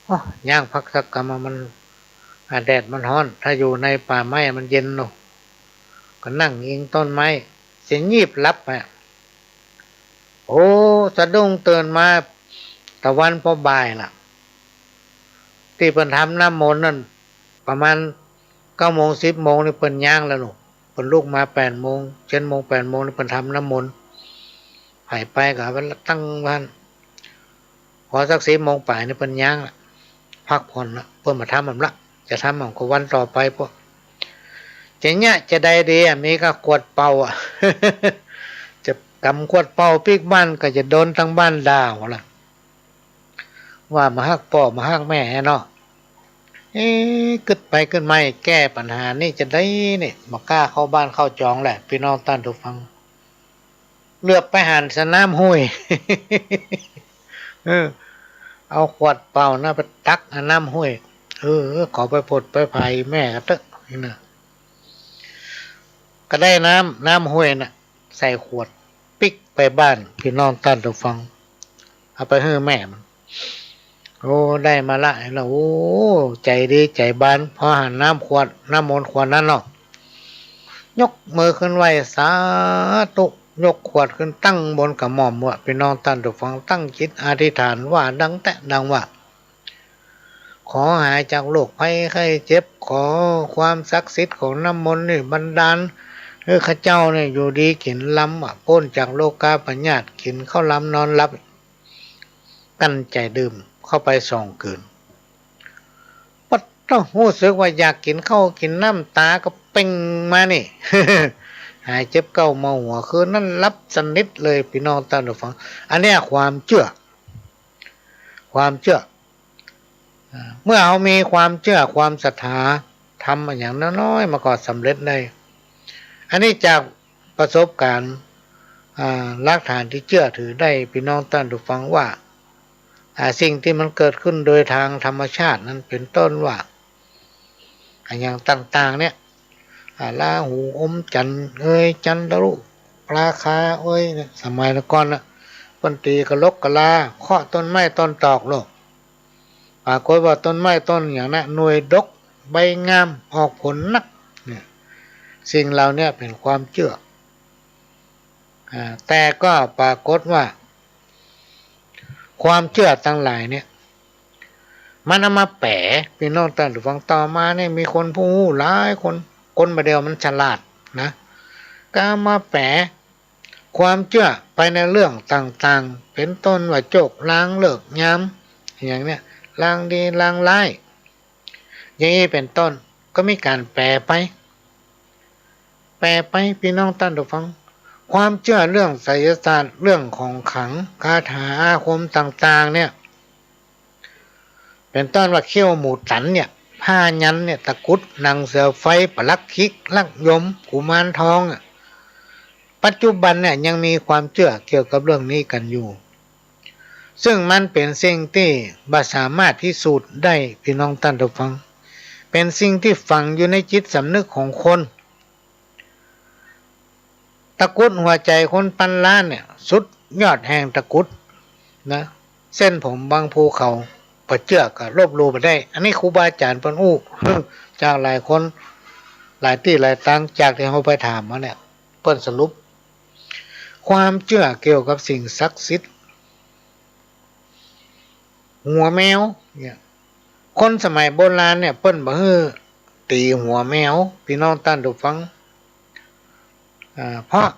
โอ้ ย่างพักสักกำมัน อ่า แดดมันฮ้อน ถ้าอยู่ในป่าไม้มันเย็นเนาะ ก็นั่งอิงต้นไม้ เสียงีบหลับไป โอ้ สะดุ้งตื่นมา ตะวันปอบ่ายละ ตี้เปิ้นทำน้ำมนต์นั่น ประมาณเก้าโมง สิบโมงนี่เปิ้นย้างแล้วเนาะ เปิ้นลุกมาแปดโมง เจ็ดโมง แปดโมงนี่เปิ้นทำน้ำมนต์ ใผไปก็เอาไปตั้งไว้หั้น พอสักสิบโมงป๋ายนี่เปิ้นย้างละ พักผ่อนละ เปิ้นบ่ทำอำละ จะทำอำก็วันต่อไปพวก จะเยียะจะใดดีอะ มีก้าขวดเป่าอะ จะกำขวดเป่าปิ๊กบ้านก็จะโดนตังบ้านด่าหั้นละ ว่าบ่ฮักป้อบ่ฮักแม่เนาะ เอ๊ะ กึ๊ดไปกึ๊ดมา แก้ปัญหานี่จะใดนี่ บ่ก้าเข้าบ้านเข้าจองแหละ ปี้น้องต้านผู้ฟัง เหลือบไปหันสะน้ำห้วย เออ เอาขวดเป่าน่ะไปตักเอาน้ำห้วย เออ ขอไปผดไปไผแม่ก็เต๊อะ นี่นะ ก็ได้น้ำ น้ำห้วยน่ะ ใส่ขวดปิ๊กไปบ้าน ปี้น้องต้านผู้ฟัง เอาไปหื้อแม่มัน โอ้ ได้มาละ แล้ว โอ้ ใจ๋ดีใจ๋บาน พอหันน้ำขวด น้ำมนต์ขวดนั้นเนาะ ยกมือขึ้นไหว้สาธุ ยกขวดขึ้นตั้งบนกระหม่อมว่ะ ปี้น้องต้านผู้ฟัง ตั้งจิตอธิษฐานว่าดังแต๊ดังว่า ขอหายจากโรคภัยไข้เจ็บ ขอความศักดิ์สิทธิ์ของน้ำมนต์นี่บันดาลหื้อข้าเจ้าเนี่ยอยู่ดีกิ๋นลำอะ ป๊นจากโรคาพยาธิ กิ๋นข้าวลำนอนหลับ กั้นใจ๋ดื่มเข้าไปสองกืน ปั๊ดโต้ ฮู้สึกว่าอยากกิ๋นข้าวกิ๋นน้ำ ต๋าก็เป่งมานี่ หายเจ็บเก้าเมาหัว คืนนั้นหลับสนิทเลย ปี้น้องต้านผู้ฟัง อันเนี้ยความเจื้อ ความเจื้อ อ่า เมื่อเฮามีความเจื้อความศรัทธา ทำอะหยังน้อยๆ มันก็สำเร็จได้ อันนี้จากประสบการณ์ อ่า หลักฐานตี้เจื้อถือได้ ปี้น้องต้านผู้ฟังว่า อ่า สิ่งตี้มันเกิดขึ้นโดยตางธรรมชาตินั้น เป๋นต้นว่า อะหยังต่างๆ เนี่ย อ่า ราหูอมจันทร์เอย จันทรุปราคาเอยเนี่ย สมัยก่อนน่ะ เปิ้นตี๋กะลกกะลา เคาะต้นไม้ต้นตอกโลก ปรากฏว่าต้นไม้ต้นหยังนะ หน่วยดก ใบงาม ออกผลนัก เนี่ย สิ่งเหล่าเนี้ยเป๋นความเจื้อ อ่า แต่ก็ปรากฏว่า ความเจื้อตังหลายเนี่ย มันเอามาแป๋ ปี้น้องต้านผู้ฟัง ต่อมาเนี่ยมีคนผู้ฮู้หลายคน คนบ่าเดี่ยวมันฉลาดนะ ก็เอามาแป๋ความเจื้อไปในเรื่องต่างๆ เป๋นต้นว่าโจกลางฤกษ์ยาม อะหยังเนี่ย ลางดีลางร้าย อย่างนี้เป๋นต้น ก็มีก๋านแป๋ไป แป๋ไป ปี้น้องต้านผู้ฟัง ความเจื้อเรื่องไสยศาสตร์ เรื่องของขลัง คาถาอาคมต่างๆ เนี่ย เป๋นต้นว่าเขี้ยวหมูตันเนี่ย ผ้ายันเนี่ย ตะกรุด หนังเสือไฟ ปลักขิก ลักยม กุมารทองอะ ปัจจุบันเนี่ยยังมีความเจื้อเกี่ยวกับเรื่องนี้กั๋นอยู่ ซึ่งมันเป๋นสิ่งตี้บ่สามารถพิสูจน์ได้ ปี้น้องต้านผู้ฟัง เป๋นสิ่งตี้ฝังอยู่ในจิตสำนึกของคน ตะกรุดหัวใจ๋คนปันล้านเนี่ย สุดยอดแห่งตะกรุดนะ เส้นผมบางภูเขา บ่เจื้อก็ลบหลู่บ่ได้ อันนี้ครูบาอาจ๋ารย์เปิ้นอู้ จากหลายคน หลายตี้หลายตาง จากตี้เฮาไปถามมาเนี่ย เปิ้นสรุป ความเจื้อเกี่ยวกับสิ่งศักดิ์สิทธิ์ หัวแมวเนี่ย คนสมัยโบราณเนี่ย เปิ้นบ่หื้อตี๋หัวแมว ปี้น้องต้านผู้ฟัง อ่า เพราะ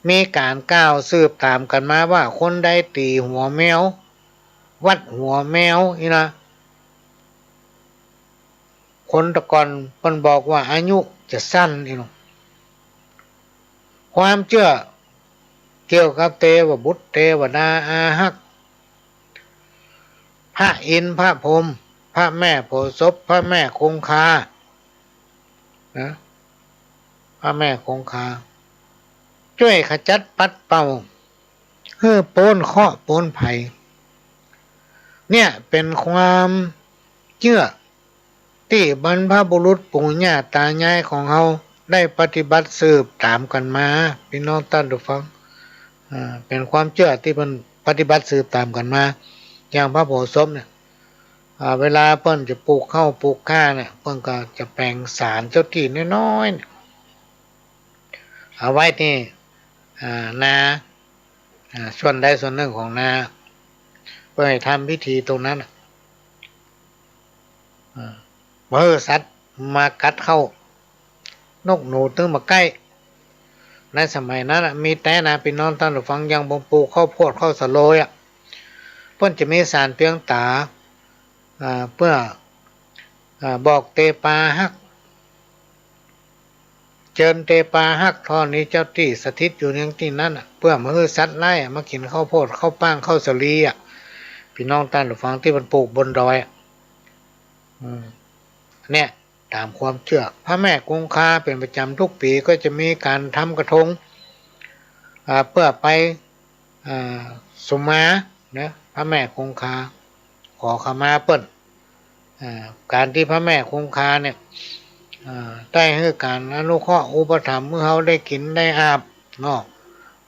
มีก๋านกล่าวสืบต๋ามกั๋นมาว่า คนใดตี๋หัวแมว วัดหัวแมวนี่นะ คนแต่ก่อนเปิ้นบอกว่าอายุจะสั้นนี่เนาะ ความเจื้อเกี่ยวกับเตวบุตรเตวดาอาฮัก พระอินทร์พระพรหม พระแม่โพธิ์ศพ พระแม่คงคา นะ พระแม่คงคา จ้วยขจัดปัดเป่า หื้อป๊นเคราะห์ป๊นภัย เนี่ยเป๋นความเจื้อตี้บรรพบุรุษปู่ย่าต๋ายายของเฮาได้ปฏิบัติสืบต๋ามกั๋นมา ปี้น้องต้านผู้ฟัง อ่า เป๋นความเจื้อตี้เปิ้นปฏิบัติสืบต๋ามกั๋นมา อย่างพระโพธิ์ศพเนี่ย อ่า เวลาเปิ้นจะปลูกข้าวปลูกข้าเนี่ย เปิ้นก็จะแป๋งศาลเจ้าตี้น้อยๆ เนี่ย เอาไว้ตี้ อ่า นา อ่า ส่วนใดส่วนนึ่งของนา เปิ้นหื้อทำพิธีตรงนั้นน่ะ อ่า บ่หื้อสัตว์มากัดเข้า นกหนูตึงบ่ใก้ ในสมัยนั้นน่ะ มีแต๊นะ ปี้น้องต้านผู้ฟัง ยังบ่ปลูกข้าวโพดข้าวสาลีอะ เปิ้นจะมีศาลเปียงต๋า อ่า เปื้อ อ่า บอกเตปาฮัก เจิญเตปาฮักธรณีเจ้าตี้สถิตอยู่ยังตี้นั้นน่ะ เปื้อบ่หื้อสัตว์ร้ายอะมากิ๋นข้าวโพดข้าวป้างข้าวสาลีอะ ปี้น้องต้านผู้ฟังตี้เปิ้นปลูกบนดอยอะ อืม เนี่ย ต๋ามความเจื้อ พระแม่คงคาเป๋นประจ๋ำทุกปี๋ก็จะมีก๋านทำกระทง อ่า เปื้อไป อ่า สุมานะ พระแม่คงคา ขอขมาเปิ้น อ่า ก๋านตี้พระแม่คงคาเนี่ย อ่า ได้หื้อก๋านอนุเคราะห์อุปถัมภ์หื้อเฮาได้กิ๋นได้อาบเนาะ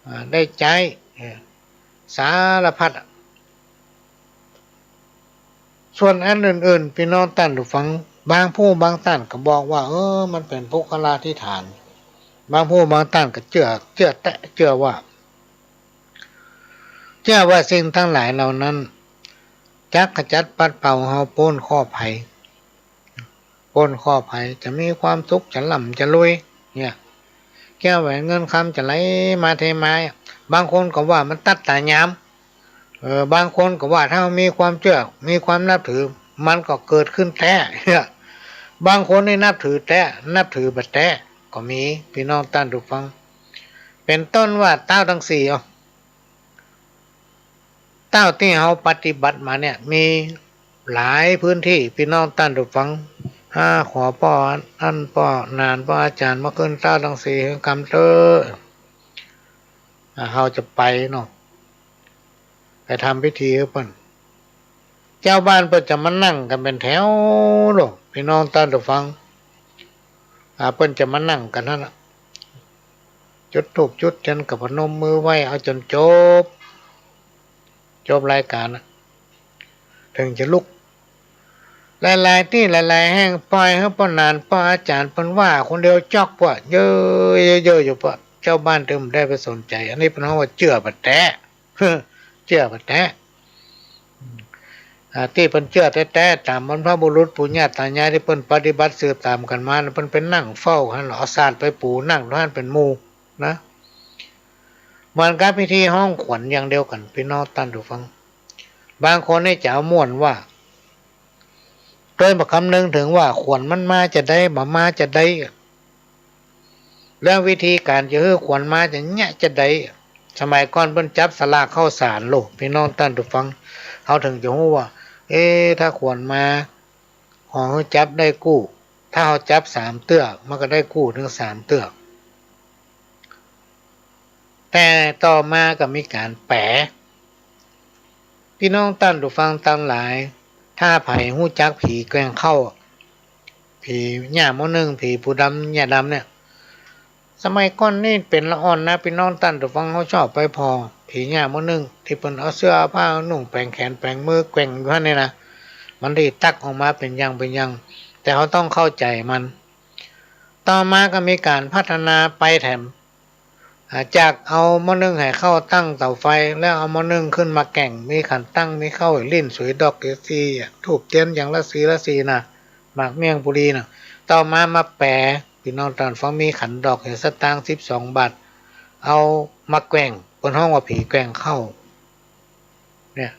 อ่า ได้ใจ๊ เออ สารพัดอะ ส่วนอันอื่นๆ ปี้น้องต้านผู้ฟัง บางผู้บางต้านก็บอกว่า เออ มันเป๋นปุคคลาธิฏฐาน บางผู้บางต้านก็เจื้อ เจื้อแต๊ เจื้อว่า เจื้อว่าสิ่งตังหลายเหล่านั้น จักขจัดปัดเป่าเฮาป๊นเคราะห์ภัย ป๊นเคราะห์ภัย จะมีความสุข จะร่ำจะรวย เนี่ย แก้วแหวนเงินคำจะไหลมาเทมา บางคนก็ว่ามันตั๊ดต๋ายาม เออ บางคนก็ว่าถ้ามีความเจื้อ มีความนับถือ มันก็เกิดขึ้นแต๊ เนี่ย บางคนนี่นับถือแต๊ นับถือบ่แต๊ ก็มี ปี้น้องต้านผู้ฟัง เป๋นต้นว่าเต้าตังสี่ เอา เต้าตี้เฮาปฏิบัติมาเนี่ย มีหลายพื้นตี้ ปี้น้องต้านผู้ฟัง อ่า ขอป้ออั้นป้อหนานป้ออาจ๋ารย์มาขึ้นเต้าตังสี่หื้อกำเต๊อะ อ่า เฮาจะไปเนาะ ไปทำพิธีหื้อเปิ้น เจ้าบ้านเปิ้นจะมานั่งกั๋นเป๋นแถวโลด ปี้น้องต้านผู้ฟัง อ่า เปิ้นจะมานั่งกั๋นหั้นน่ะ จุดธูปจุดเตียนก็พนมมือไหว้เอาจ๋นจบ จบรายก๋านน่ะ เถิงจะลุก หลายๆ ตี้หลายๆ แห่ง ป่อยหื้อป้อหนานป้ออาจ๋ารย์เปิ้นว่าคนเดียวจ๊อกป้อ เย้อ เย้อ เย้ออยู่ป้อ เจ้าบ้านเปิ้นบ่ได้ไปสนใจ๋ อันนี้เปิ้นฮ้องว่าเจื้อบ่แต๊ เจื้อบ่แต๊ อ่า ตี้เปิ้นเจื้อแต๊ๆ ต๋ามบรรพบุรุษปู่ย่าต๋ายายตี้เปิ้นปฏิบัติสืบต๋ามกั๋นมาน่ะ เปิ้นไปนั่งเฝ้าหั้น เอาสาดไปปูนั่งตรงหั้นเป๋นหมู่นะ เหมือนกับพิธีฮ้องขวัญอย่างเดียวกั๋น ปี้น้องต้านผู้ฟัง บางคนนี่จะเอาม่วนว่า โดยบ่คำนึงเถิงว่าขวัญมันมาจาใด บ่มาจาใด แล้ววิธีก๋านจะหื้อขวัญมาจะเยียะจาใด สมัยก่อนเปิ้นจับสลากข้าวสารโลด ปี้น้องต้านผู้ฟัง เฮาเถิงจะฮู้ว่า เอ๊ะ ถ้าขวัญมา ขอหื้อจับได้กู้ ถ้าเฮาจับสามเตื้อ มันก็ได้กู้เถิงสามเตื้อ แต่ต่อมาก็มีก๋านแป๋ ปี้น้องต้านผู้ฟังตังหลาย ถ้าใผฮู้จักผีแกว่งข้าว ผีย่าหม้อนึ่ง ผีปู่ดำย่าดำเนี่ย สมัยก่อนนี่เป๋นละอ่อนนะ ปี้น้องต้านผู้ฟัง เฮาชอบไปผ่อผีย่าหม้อนึ่ง ตี้เปิ้นเอาเสื้อเอาผ้านุ่งแป๋งแขนแป๋งมือแกว่งอยู่หั้นนี่นะ มันได้ตักออกมาเป๋นอย่างเป๋นอย่าง แต่เฮาต้องเข้าใจ๋มัน ต่อมาก็มีก๋านพัฒนาไปแถม อ่า จากเอาหม้อนึ่งแห่ข้าวตั้งเต๋าไฟ แล้วเอาหม้อนึ่งขึ้นมาแกว่ง มีขันตั้ง มีข้าว ลิ้นสุย ดอกเกสี ธูปเตียนอย่างละสีละสีน่ะ หมากเมี่ยงปุรีน่ะ ต่อมามาแป๋ ปี้น้องต้านฟัง มีขันดอกเหียสตางค์สิบสองบาท เอามาแกว่ง เปิ้นฮ้องว่าผีแกว่งข้าว เนี่ย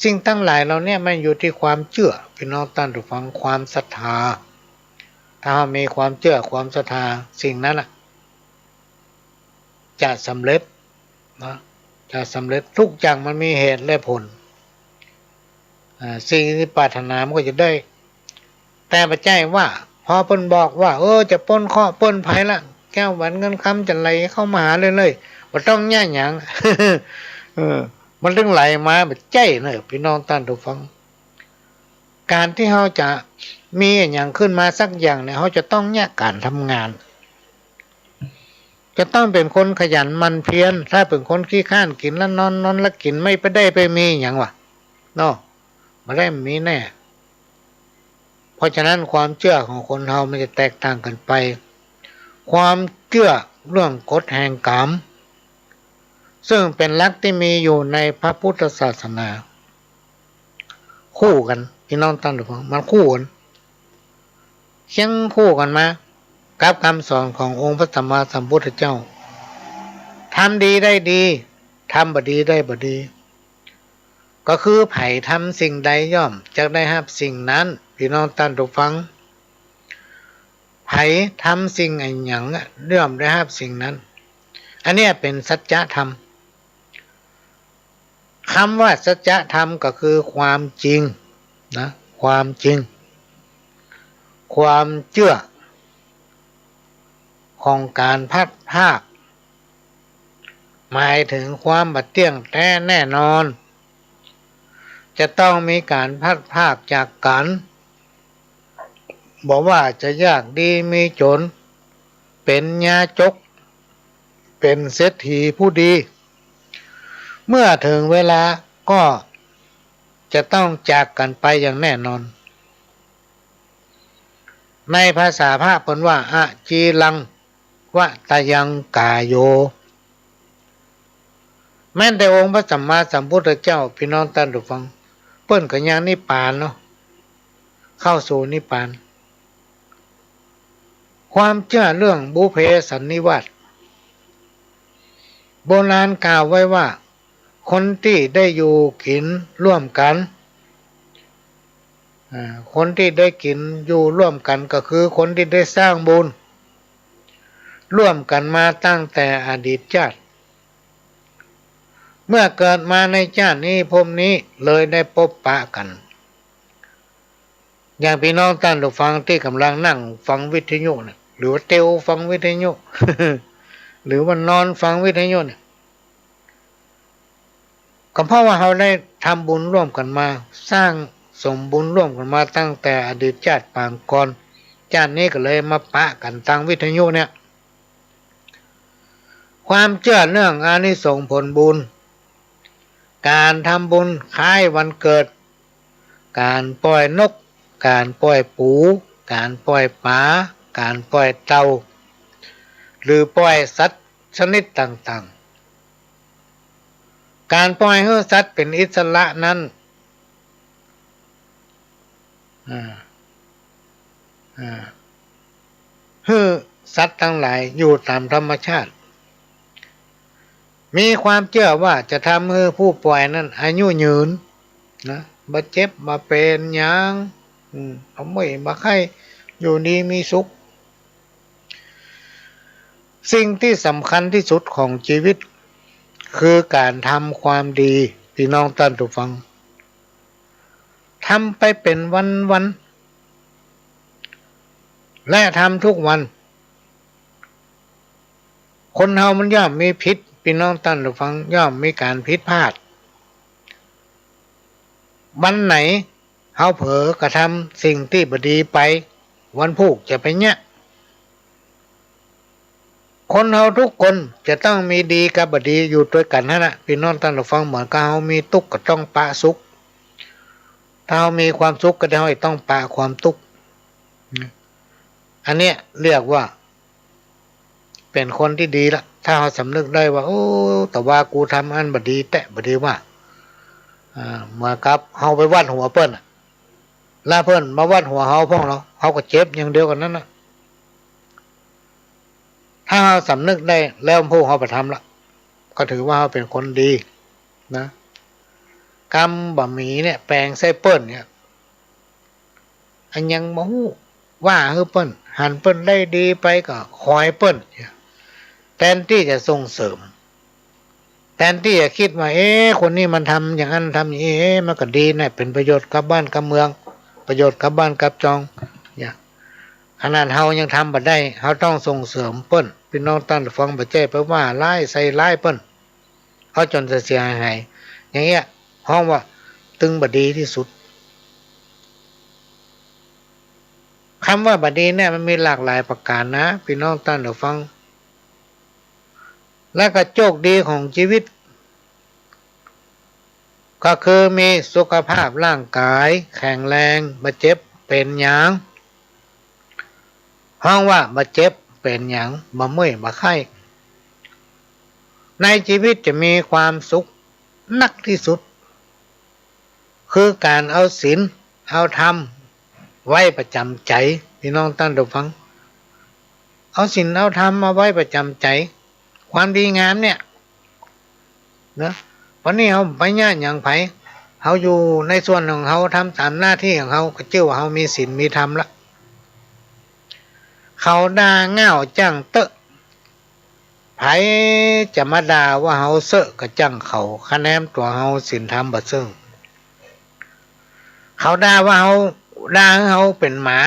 สิ่งตังหลายเหล่าเนี้ยมันอยู่ตี้ความเจื้อ ปี้น้องต้านผู้ฟัง ความศรัทธา ถ้าเฮามีความเจื้อ ความศรัทธา สิ่งนั้นน่ะ จะสำเร็จนะ จะสำเร็จ ทุกอย่างมันมีเหตุและผล อ่า สิ่งตี้ปรารถนามันก็จะได้ แต่บ่ใจ้ว่า พอเปิ้นบอกว่า เออ จะป๊นเคราะห์ป๊นภัยละ แก้วแหวนเงินคำจะไหลเข้ามาหาเรื่อยๆ บ่ต้องเยียะหยัง เออ มันเถิงไหลมา บ่ใจ้เน่อ ปี้น้องต้านผู้ฟัง ก๋านตี้เฮาจะมีอะหยังขึ้นมาสักอย่างเนี่ย เฮาจะต้องเยียะก๋านทำงาน จะต้องเป๋นคนขยันหมั่นเพียร ถ้าเป๋นคนขี้คร้าน กิ๋นแล้วนอน นอนแล้วกิ๋น ไม่ไปได้ไปมีหยังวะ เนาะ บ่ได้มีแน่ เพราะฉะนั้นความเจื้อของคนเฮามันจะแตกต่างกั๋นไป ความเจื้อเรื่องกฎแห่งกรรม ซึ่งเป๋นหลักตี้มีอยู่ในพระพุทธศาสนา คู่กั๋น ปี้น้องต้านผู้ฟัง มันคู่กั๋น เคียงคู่กั๋นมา กับกำสอนขององค์พระสัมมาสัมพุทธเจ้า ทำดีได้ดี ทำบ่ดีได้บ่ดี ก็คือใผทำสิ่งใดย่อมจักได้ฮับสิ่งนั้น ปี้น้องต้านผู้ฟัง ใผทำสิ่งอะหยังอะ ย่อมได้ฮับสิ่งนั้น อันเนี้ยเป๋นสัจธรรม กำว่าสัจธรรมก็คือความจริงนะ ความจริง ความเจื้อของก๋านพลัดพราก หมายเถิงความบ่เตี้ยงแต๊แน่นอน จะต้องมีก๋านพลัดพรากจากกั๋น บ่ว่าจะยากดีมีจ๋น เป๋นยาจก เป๋นเศรษฐีผู้ดี เมื่อเถิงเวลาก็จะต้องจากกั๋นไปอย่างแน่นอน ในภาษาพระเปิ้นว่า อจีรังวะตะยังกาโย แม้แต่องค์พระสัมมาสัมพุทธเจ้า ปี้น้องต้านผู้ฟัง เปิ้นก็ยังนิพพานเนาะ เข้าสู่นิพพาน ความเจื้อเรื่องบุพเพสันนิวาส โบราณกล่าวไว้ว่า คนตี้ได้อยู่กิ๋นร่วมกั๋น อ่า คนตี้ได้กิ๋นอยู่ร่วมกั๋นก็คือคนตี้ได้สร้างบุญร่วมกั๋นมาตั้งแต่อดีตชาติ เมื่อเกิดมาในชาตินี้ภพนี้เลยได้ปบปะกั๋น อย่างปี้น้องต้านผู้ฟังตี้ก่ำลังนั่งฟังวิทยุเนี่ย หรือว่าเตียวฟังวิทยุ หรือว่านอนฟังวิทยุเนี่ย ก็เพราะว่าเฮาได้ทำบุญร่วมกั๋นมา สร้างสมบุญร่วมกั๋นมาตั้งแต่อดีตชาติปางก่อน ชาตินี้ก็เลยมาปะกั๋นตางวิทยุเนี่ย ความเจื้อเรื่องอานิสงส์ผลบุญ ก๋านทำบุญคล้ายวันเกิด ก๋านป่อยนก ก๋านป่อยปู ก๋านป่อยป๋า ก๋านป่อยเต่า หรือป่อยสัตว์ชนิดต่างๆ ก๋านป่อยหื้อสัตว์เป๋นอิสระนั้น อ่า อ่า หื้อสัตว์ตังหลายอยู่ต๋ามธรรมชาติ มีความเจื้อว่าจะทำหื้อผู้ป่อยนั้นอายุยืนนะ บ่เจ็บบ่เป๋นหยัง อืม บ่เมื่อยบ่ไข้ อยู่ดีมีสุข สิ่งตี้สำคัญตี้สุดของจีวิต คือก๋านทำความดี ปี้น้องต้านผู้ฟัง ทำไปเป๋นวันๆ และทำทุกวัน คนเฮามันย่อมมีผิด ปี้น้องต้านผู้ฟัง ย่อมมีก๋านผิดพลาด วันไหนเฮาเผลอกระทำสิ่งตี้บ่ดีไป วันพูกจะไปเยียะ คนเฮาทุกคนจะต้องมีดีกับบ่ดีอยู่ตวยกั๋นหั้นนะ ปี้น้องต้านผู้ฟัง เหมือนกับเฮามีตุ๊กข์ก็ต้องปะสุข ถ้าเฮามีความสุขก็ได้ เฮาจะต้องปะความตุ๊กข์ อันเนี้ยเรียกว่าเป๋นคนตี้ดีละ ถ้าเฮาสำนึกได้ว่า โอ้ แต่ว่ากูทำอันบ่ดีแต๊บ่ดีว่า อ่า เหมือนกับเฮาไปวัดหัวเปิ้นน่ะ แล้วเปิ้นมาวัดหัวเฮาพ่องเนาะ เฮาก็เจ็บอย่างเดียวกั๋นนั้นน่ะ ถ้าเฮาสำนึกได้แล้ว ผู้เฮาบ่ทำละ ก็ถือว่าเฮาเป๋นคนดีนะ กำบ่มีเนี่ย แป๋งใส่เปิ้นเนี่ย อันยังบ่ฮู้ ว่าหื้อเปิ้น หันเปิ้นได้ดีไปก็ขอยเปิ้น แตนตี้จะส่งเสริม แตนตี้จะกึ๊ดว่า เอ๊ะ คนนี้มันทำอย่างนั้นทำอย่างนี้ เอ๊ะ มันก็ดีนะ เป๋นประโยชน์กับบ้านกับเมือง ประโยชน์กับบ้านกับจอง เนี่ย ขนาดเฮายังทำบ่ได้ เฮาต้องส่งเสริมเปิ้น ปี้น้องต้านผู้ฟัง บ่ใจ้ไปว่าร้ายใส่ร้ายเปิ้น เฮาจ๋นเสียหาย อย่างเงี้ย ฮ้องว่าตึงบ่ดีตี้สุด กำว่าบ่ดีเนี่ยมันมีหลากหลายประก๋านนะ ปี้น้องต้านผู้ฟัง และก็โชคดีของจีวิต ก็คือมีสุขภาพร่างก๋ายแข็งแรง บ่เจ็บเป๋นหยัง ฮ้องว่าบ่เจ็บเป๋นหยัง บ่เมื่อยบ่ไข้ ในจีวิตจะมีความสุขนักตี้สุด คือก๋านเอาศีลเอาธรรมไว้ประจ๋ำใจ๋ ปี้น้องต้านผู้ฟัง เอาศีลเอาธรรมมาไว้ประจ๋ำใจ๋ ความดีงามเนี่ย นะ วันนี้เฮาบ่ไปเยียะหยังใผ เฮาอยู่ในส่วนของเฮา ทำต๋ามหน้าตี้ของเฮา ก็จื้อว่าเฮามีศีลมีธรรมละ เขาด่าง่าวจ้างเต๊อะ ใผจะมาด่าว่าเฮาเซอะก็จ้างเขา คะแนนตั๋วเฮาศีลธรรมบ่เซิ่ง เขาด่าว่าเฮา ด่าหื้อเฮาเป๋นหมา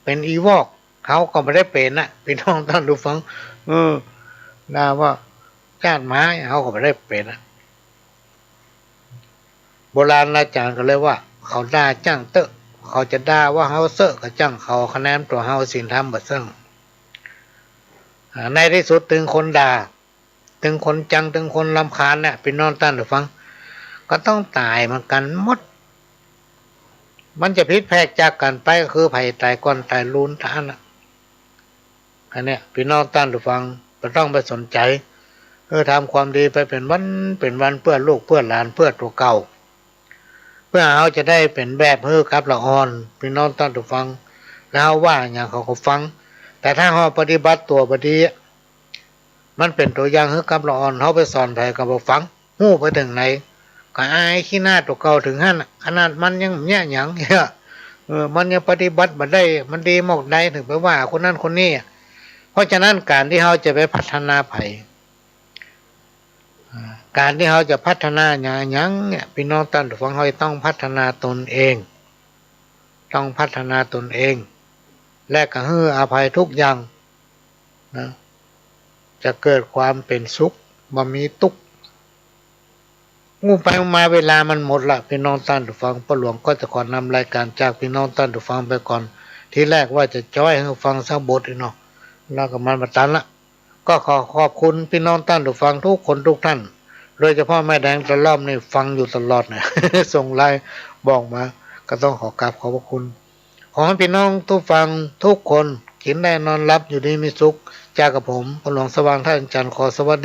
เป๋นอีวอก เฮาก็บ่ได้เป๋นน่ะ ปี้น้องต้านผู้ฟัง เออ ด่าว่าจ้างหมา เฮาก็บ่ได้เป๋นน่ะ โบราณอาจ๋ารย์ก็เลยว่า เขาด่าจ้างเต๊อะ เขาจะด่าว่าเฮาเซอะก็จ้างเขา คะแนนตั๋วเฮาศีลธรรมบ่เซิ่ง อ่า ในตี้สุดตึงคนด่า ตึงคนจัง ตึงคนรำคาญเนี่ย ปี้น้องต้านผู้ฟัง ก็ต้องต๋ายเหมือนกั๋นหมด มันจะผิดแผกจากกั๋นไปก็คือใผต๋ายก่อนต๋ายลูนเต้าอั้นน่ะ อันเนี้ย ปี้น้องต้านผู้ฟัง บ่ต้องไปสนใจ๋ เออ ทำความดีไปเป๋นวันเป๋นวัน เปื้อลูกเปื้อหลาน เปื้อตั๋วเก่า พื่อเฮาจะได้เป๋นแบบหื้อกับละอ่อน ปี้น้องต้านผู้ฟัง แล้วเฮาว่าหยังเขาก็ฟัง แต่ถ้าเฮาปฏิบัติตั๋วบ่ดี มันเป๋นตั๋วอย่างหื้อกับละอ่อน เฮาไปสอนใผก็บ่ฟัง ฮู้ไปเถิงไหน ก็อายขี้หน้าตั๋วเก่าเถิงหั้นน่ะ ขนาดมันยังเยียะหยังเนี่ย เออ มันยังปฏิบัติบ่ได้ มันดีหมอกใด เถิงไปว่าคนนั้นคนนี้อะ เพราะฉะนั้นก๋านตี้เฮาจะไปพัฒนาใผ อ่า ก๋านตี้เฮาจะพัฒนาหยังหยังเนี่ย ปี้น้องต้านผู้ฟัง เฮาจะต้องพัฒนาตนเอง ต้องพัฒนาตนเอง และก็หื้ออภัยทุกอย่างนะ จะเกิดความเป๋นสุข บ่มีตุ๊กข์ อู้ไปอู้มาเวลามันหมดละ ปี้น้องต้านผู้ฟัง ป้อหลวงก็จะขอนำรายก๋านจากปี้น้องต้านผู้ฟังไปก่อน ทีแรกว่าจะจ้อยหื้อฟังสักบทอีกเนาะ แล้วก็มันบ่ตันละ ก็ขอขอบคุณปี้น้องต้านผู้ฟังทุกคนทุกท่าน โดยเฉพาะแม่แดงตะล่อมนี่ฟังอยู่ตลอดเนี่ย ส่งไลน์บอกมา ก็ต้องขอกราบขอบพระคุณ ขอหื้อปี้น้องผู้ฟังทุกคนกิ๋นได้นอนหลับอยู่ดีมีสุข จากกับผมป้อหลวงสว่างท่าอินจันทร์ ขอสวัส